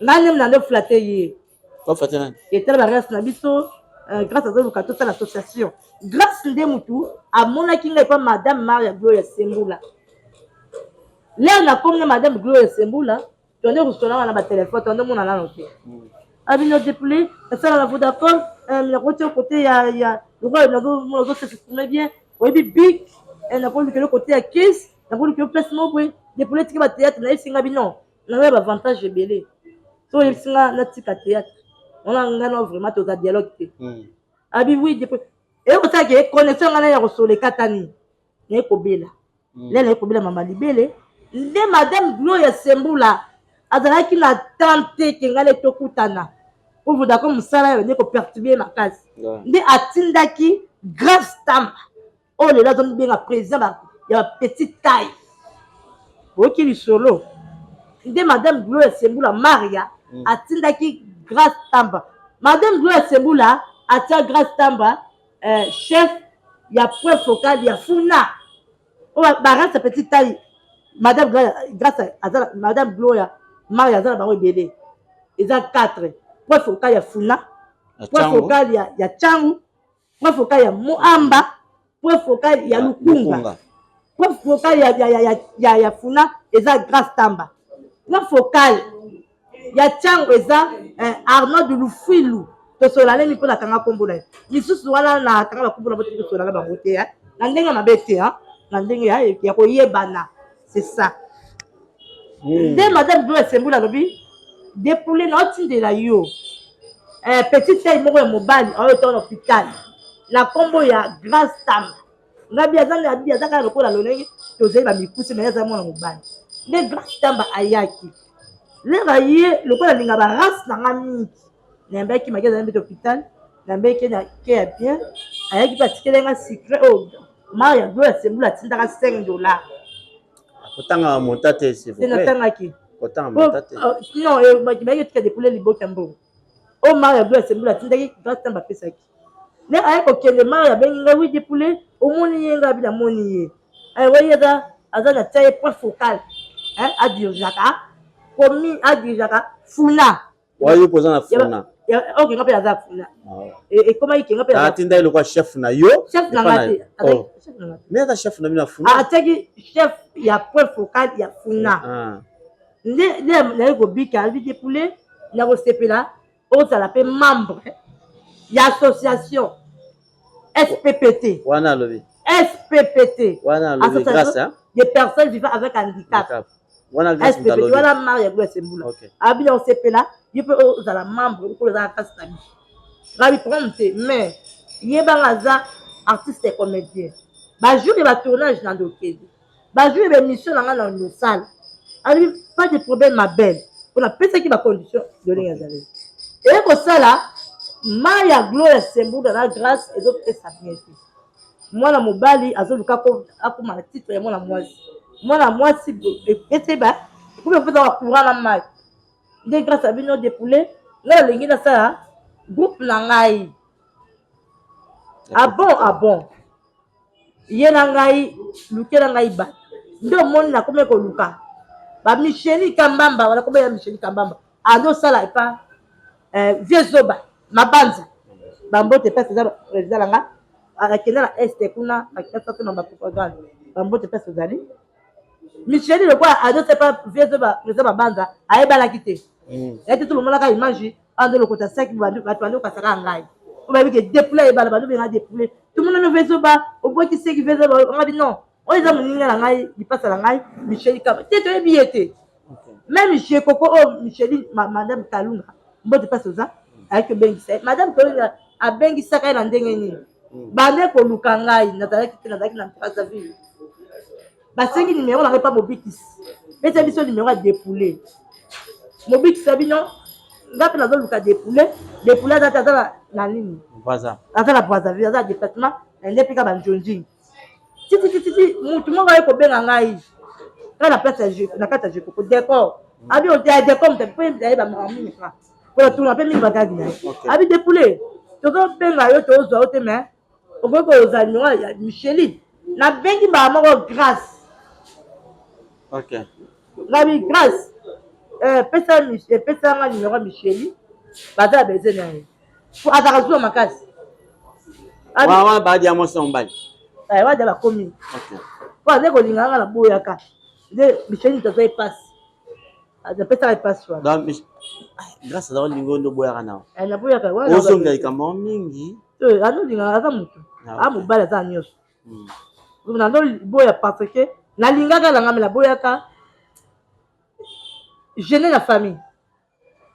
nga nde na nde flatte ye etala barese na biso euh, grâce azoluka tosala association grâce nde motu amonaki ngai epa madame maria gloria sembula lere nakomi na madame gloria sembula tonde kosola wana batelefone tonde omona nano te hmm. abino depli nasala na vodacom euh, nakoti kote ya lokola nazomona ozosexprime bien oyebi big eh, nakolukela kote ya kis nakolukela place moko boye depoli etika batheatre nayebisi nga bino naza ba avantage ebele so oyebisi nga natika theatre wana nga na vraiment toza dialogue te hmm. abi oui depoli eyokosala ke connexion nga na ya kosola ekatani naye kobela hmm. lelo naye kobela mama libele nde madame gloria sembula azalaki na temps te ke ngai tokutana po vodacom mosala ya bande koperturbe makasi nde atindaki grace tamba oyo lelo azomibenga président ya bapetite taille boyoki lisolo nde madame gloria sembula maria hmm. atindaki grace tamba madame gloria sembula atia grace tamba eh, chef ya point focal ya funa oyo bareste petit taille madame grace aza madame gloria maria aza na bango ebele eza 4 point focal ya funa point focal ya, ya changu point focal ya moamba point focal ya lukunga point focal ya, ya, ya, ya, ya, ya funa eza grace tamba point focal ya Tshangu eza eh, Arnaud Lufilu tosola nini mpo nakanga nkombo na ye lisusu wana nakanga bakombo na bote tosola na bango te eh. na ndenge mabe te eh, na ndenge ya, ya koyebana c'est ça hmm. nde madame Gloire Sembula alobi depoule na otindela yo eh, petite taille moko ya mobali oyo to na hôpital na nkombo ya Grace Tamba ngabi aza ngabi aza kaka lokola lolenge tozali bamikuse me aza mwana mobali nde Grace Tamba ayaki lera ye lokola alinga ba race na nga mingi nayambaki maki azali mbeti hôpital nayambaki na ke ya bien ayaki mpe atikeli nga sucre oyo oh, maria gloria sembula atindaka 5 dollar kotanga monta te s'il vous plaît natangaki kotanga monta te oh, non eh, bayaki otika depole liboki ya mbongo oyo oh, maria gloria sembula atindaki grâce ntango bapesaki nde aye kokende maria abengi ngai wi depole omoni ye ngai abi namoni ye aye aza aza na tia ye point focal. adirigeaka commune, adirigeaka Funa. Oyo mpo oza na Funa. Ok, nga mpe naza Funa. Ekomaki ke nga mpe atinda ye lokola chef na yo. Chef na nga te. Oh. Mais aza chef na bino ya Funa. Atiaki chef ya point focal ya Funa. Ah. Nde naye kobika alobi Depoulet, nakosepela ozala mpe membre ya association SPPT. Wana alobi SPPT. Wana alobi grâce des personnes vivant avec handicap. Wana grâce. SPPT wana mare ya Gloire Sembula. Abi na osepela yo mpe ozala membre lokola oza na kasi na biso. Rabi problème te, mais yebanga aza artiste comédien. Ba jour ya ba tournage na ndokende. Ba jour ya ba émission na nga na ndosala. Alobi pas de problème ma belle. Mpo napesaki ba condition lolenge azali. Eye kosala mai ya Gloria Sembula na Grâce ezopesa bien te. Mwana mobali azoluka akoma na titre ya mwana mwasi. Mwana mwasi epesi ba ekomi kopesa ba courant na mai. Nde grâce à bino Depoulet, ngai nalingi nasala groupe na ngai. Ah bon, ah bon. Ye na ngai, lukela ngai bato. Nde omoni nakomi koluka ba Micheli Kambamba, wana kombo ya Micheli Kambamba azosala epa eh, vieux Zoba Mabanza. Bambote mpasi eza président na nga, akenda na este kuna akasa na bapropagande. Bambote mpasi ozali Micheli lokola azosala epa vieux Zoba président Mabanza, ayebanaki te. Ye te, tobomonaka image azo lokota saki, bato bandi kokasaka ngai po bayebi ke Depoulet ayebana, bandi obenga Depoulet, tomonano vieux Zoba obwaki seki, vieux Zoba nga bi non, oyo eza moninga na ngai, lipasa na ngai Micheli Kaba te, toyebi ye te. Même Jekoko oyo Micheli, madame Kalunga, mbote mpasi oza, ayaki obengisa ye madame Kalunga, abengisaka ye na ndenge nini? Bande koluka ngai, nazalaki te, nazalaki na Brazzaville. Basengi nimero na ngai mpa mobikisi, pesa biso nimero ya Depoulet. Mobikisi ya bino, nga mpe nazoluka Depoulet. Depoulet aza te, aza na nini, aza na Brazzaville, aza na déplacement nde mpe ka banjonjing tititititi. Mutu moko aye kobenga ngai kaka na place na kati ya Jekoko décor, abi ya décor moto mpe ayeba makambo mingi kaka mpona tuna mpe mingi bagagi na ye. Abi Depoulet, tozobenga yo, tozwa yo te, mais okoki kozala nimero ya Micheline. Nabengi mbala moko Grâce. Ngabi Grâce, pesa pesa nga nimero ya Micheli, baza ya besoin na ye po azalaka zuwa makasi. Wana baadi ya mwasi na mobali. Wadia bakomi po aza kolinga nga, naboyaka nde Micheli moto azwa epasi, apesaka epasi wana. Grâce aza kolinga oyo nde oboyaka na Naboyaka. Ozonga likambo mingi. Azolinga, aza motu a mobali, aza nyonso. Nazoboya parce que nalingaka na ngai, me naboyaka gêne na famille,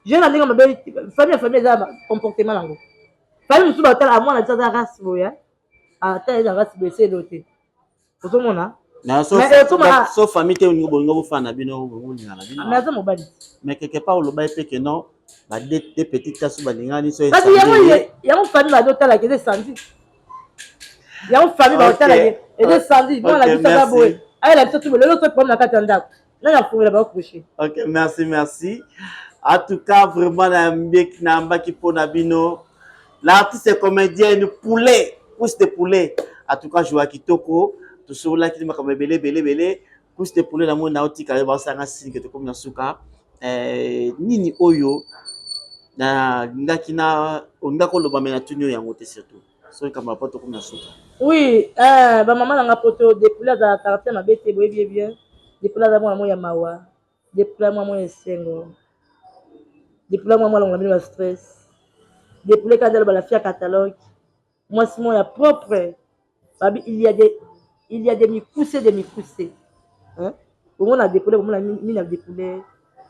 gêne na ndenge mabe. Famille ya famille eza comportement nango. Famille mosusu batala mwana biso aza race boye, ata eza race boye, eselo te, ozomona. So famille te, olingi bolingo bofana na bino, bolinga na bino. Mais aza mobali. Mais quelque part oloba ye mpe ke non, ba deux petites taso balingani so. Kasi yango yango famille bazotalaka eza esandi, yango famille bazotalaka eza esandi. Mwana biso aza boye, ayela biso tu lelo, so problème na kati ya ndako, nani afungola baocroche? Ok, merci, merci. En tout cas vraiment nayambaki mpo na bino l'artiste comédienne Poulet, Pouce de Poulet. En tout cas joa kitoko, tosololaki makambo ebele ebele ebele. Pouce de Poulet, namoni naotika yo basanga sinke, tokomi na suka. Nini oyo nalingaki na olingaki oloba me natuni oyo yango te, surtout soki kambo po tokomi na suka? Oui, bamama na nga poto, Depoulet azala caractère mabe te, boyebi ye bien. Depoulet aza mwana moko ya mawa, Depoulet mwa mwa esengo, Depoulet mwa mwa alongola bino ba stress. Depoulet kanda aloba la fille ya catalogue, mwasi moko ya propre. Babi il y a des mikuse, des mikuse, hein? Omona Depoulet, omona mina Depoulet,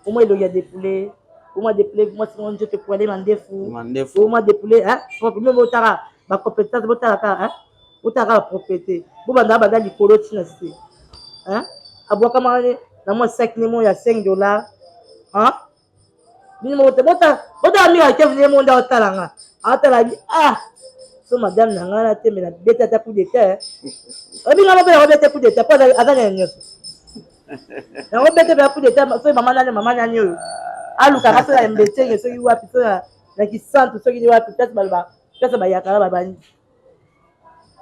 omona elongi ya Depoulet, omona Depoulet mwasi moko nzoto poile, mandefu. Omona Depoulet, hein? Propre. Meme botaka bacompétence, botalaka, hein? Botalaka bapropriété, bobanda banda likolo ntina se, hein? Abwakamaka na mwa sac ne moko ya 5 $, hein? Bino moko te, botala mingi akev nde mo nde aotala nga, aotala bi ah so madame na ngai natemela beta ata coup d'état, oyebi nga moko nakobeta coup d'état po aza na nyonso, yango bete mpe coup d'état. Soki mama nani, mama nani oyo alukaka so na Mbetenge, soki wapi, so na Kisantu, soki wapi, place baloba, place bayakaka babandi.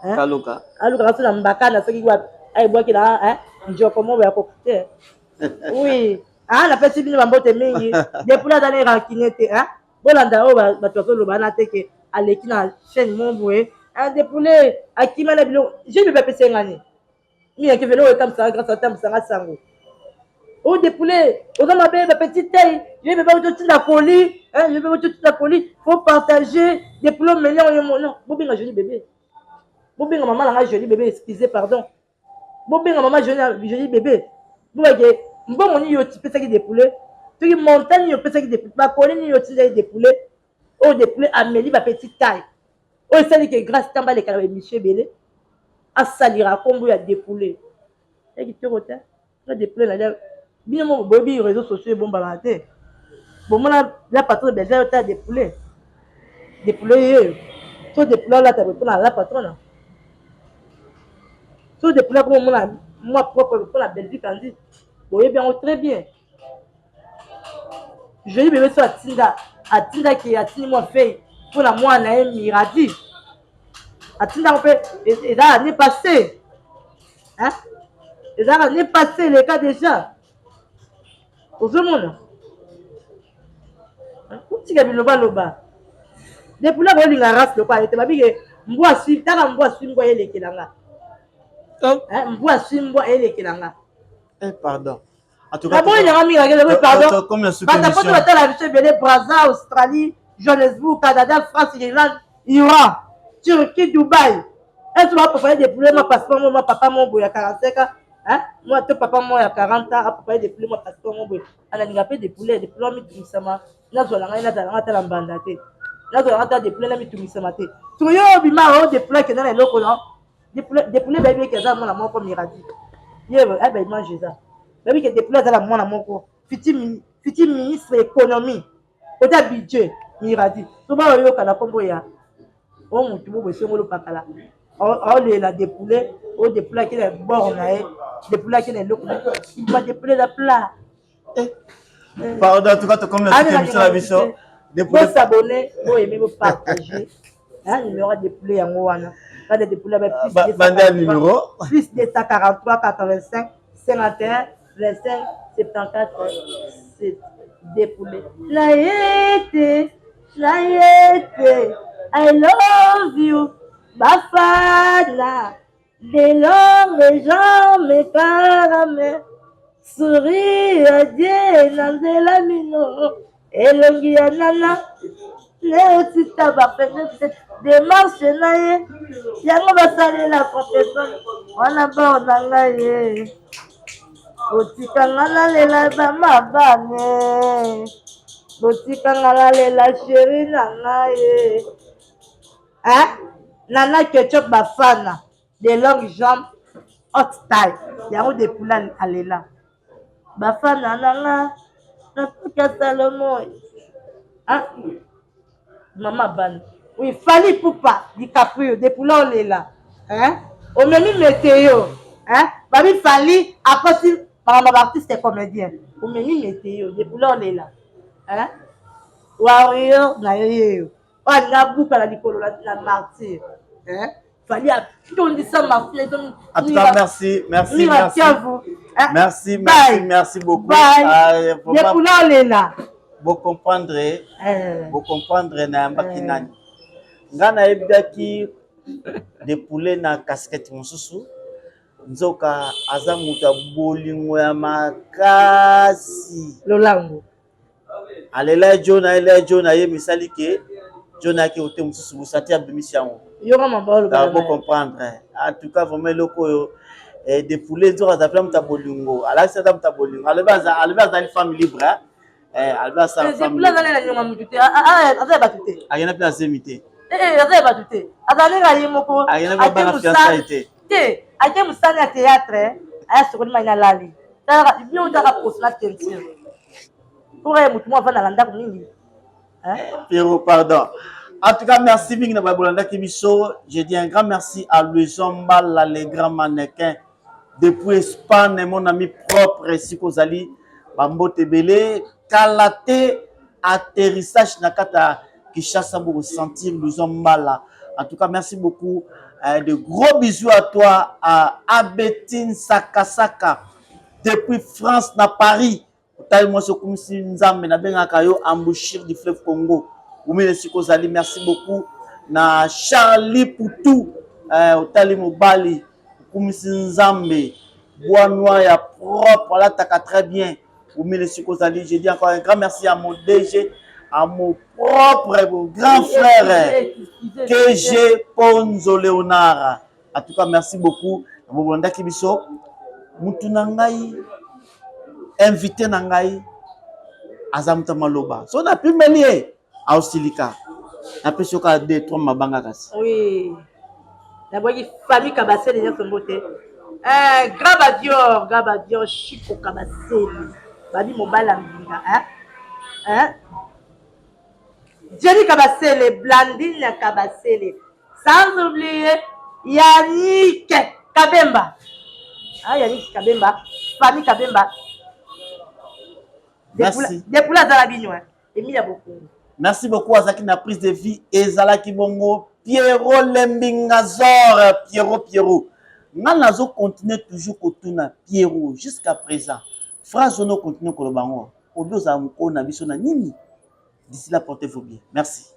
Kaluka. Alukaka so na Mbakana, soki wapi, ayebwaki na njoko moko ya koku te. Oui. Ah, napesi bino bambote mingi. Depuis aza ne rancune te, hein. Bolanda oyo bato bazoloba wana te ke aleki na chaîne mo boye. Ah, Depoule akima na biloko. Je ne vais pas nga nini. Miyake velo etambisaka grâce atambisaka sango. Oh Depoule, oza mabe ba petite taille. Je vais pas totinda colis, hein, je vais pas totinda colis. Faut partager. Depoule omeli yango yo non. Bobenga joli bébé. Bobenga mama na nga joli bébé, excusez pardon. Bobenga mama joli joli bébé. Bobake mbongo nini yo opesaki Depoule? Soki montant nini opesaki Depoule? Ba colis nini otindaki Depoule? Oyo Depoule ameli ba petite taille. Oyo esali ke Grace Tamba aleka na ba émission ebele asalira kombo ya Depoule. Ya kitoko te. Nga Depoule nalia bino moko boyebi réseaux sociaux ebombamaka te. Bomona la patronne Belgique ota Depoule. Depoule ye so Depoule alata boye mpona la patronne. So Depoule akoma omona mwa propre mpona Belgique andi. Boyebi yango très bien. Jolie bebe so atinda atindaki atindi mwa feuille mpona mwana na ye Miradi. Atinda yango mpe eza année passée. Hein? Ezalaka année passée eleka déjà. Ozomona? Otika bilobaloba. Depuis là bolinga race lokola ye te babike mbwa aswi taka mbwa aswi mbwa elekela nga. Hein? Mbwa aswi mbwa elekela nga. Eh pardon. Naboyi nanga mingi akende boyi pardon. Bato poto batala biso ebele Brazza, Australie, Johannesburg, Canada, France, Irlande, Iran, Turquie, Dubaï. Est-ce que papa ye dépouiller ma passeport moi papa mo boya 45 ans hein moi to papa mo ya 40 ans papa ye dépouiller ma passeport mo boye analinga pe dépouiller dépouiller mitungisama nazwa na ngai nazala ngai ata na mbanda te nazwa na ngai ata dépouiller na mitungisama te soki yo obima o dépouiller akenda na eloko na Depoule bayebi eke aza mwana moko miradi ye ba image eza bayebi ke Depoule aza na mwana moko futur ministre économie kota budget miradi so baoyoka na nkombo ya o motu bobo esongolo pakala aolela Depoule o Depoule ake na bord na ye Depoule ake na eloko ba Depoule na plat Eh. Pardon, en tout cas, tokomi na suka émission na biso. Bo s'abonner, bo aimer, bo partager. Hein, numéro ya Depoule yango wana. Bande Depoule ba plus bande ya numéro plus 243 85 51 25 74 7 Depoule. La yete, la yete, I love you. Bafana. De longues jambes ekarame sourire die na nzela mino elongi ya nana leotita bapene demarche na ye yango basalela professeur wana bao na ngai ye botika nga nalela bamabane botika nga nalela sheri na ngai ye Hein? Nana Ketchup Bafana de longues jambes haute taille yango de pula alela Bafana na nga nasuka Salomo ah mama bana oui Fally Ipupa DiCaprio de pula olela hein omemi meteo hein babi Fally akoti makambo ba artiste comédien omemi meteo de pula olela hein warrior na yo yeyo oyo alingi abuka na likolo na martyr hein? Fally atondisa martyr En tout cas, merci, merci, merci. Hein? Merci, merci, merci beaucoup. Bye. Euh, Yekuna olela. Bo comprendre, eh. bo comprendre na yambaki eh. nani. Nga nayebaki de poulet na casquette mosusu nzoka aza moto ya bolingo ya makasi lolango alela ye jo na ye lela jo na ye misali ke jo na yaki kote mosusu bosati abimisi yango yoka mabalo bo comprendre en tout cas vraiment eloko oyo eh, de poulet nzoka aza mpe moto ya bolingo alakisi aza moto ya bolingo alobi azali femme libre eh, alobi asala azali na nyonga motu te aza ya bato te akenda mpe na zemi te eh, aza ya bato te azali kaka ye moko akenda mpe bana fiançailles te te ake mosala ya théâtre aya sokoli mai nalali talaka bino otaka poso na teinture mpo ye motu moko avandaka ndako mingi Pierrot, pardon. En tout cas, merci mingi na babolandaki biso. Je dis un grand merci à Louison Mbala, le grand mannequin depuis Espagne, mon ami propre esika ozali bambote ebele kala te atterrissage na kati ya Kinshasa pour sentir Louison Mbala. En tout cas, merci beaucoup. Euh, de gros bisous à toi, à Abetine Sakasaka. Depuis France na Paris, otali mwasi okumisi Nzambe, nabengaka yo embouchure du fleuve Congo. Wumela esika ozali, merci beaucoup na Charlie Poutou, eh, otali mobali okumisi Nzambe, bois noir ya propre, alataka très bien. Wumela esika ozali, je dis encore un grand merci à mon DG, à mon propre mon grand frère KG Ponzo Léonard. En tout cas, merci beaucoup. Bobolandaki biso mutu na ngai invité na ngai aza moto ya maloba so napimeli ye aosilika napesi yo kaka 2 3 mabanga kasi oui nabwaki famille kabasele nyonso mbote eh, grand badior grand badior chiko kabasele babi mobali ya mbinga eh? Eh? Jenny Kabasele, Blandine Kabasele, sans oublier Yannick Kabemba. Ah, Yannick Kabemba, famille Kabemba. Merci. Depuis la bino, hein. Emilia Bokongo. Merci beaucoup azalaki na prise de vie ezalaki bongo Pierrot Lembingazor Pierrot Pierrot nga nazo continuer toujours kotuna Pierrot jusqu'à présent phrase wana ocontinue koloba yango obi ozala mokolo na biso na nini d'ici là portez vous bien merci.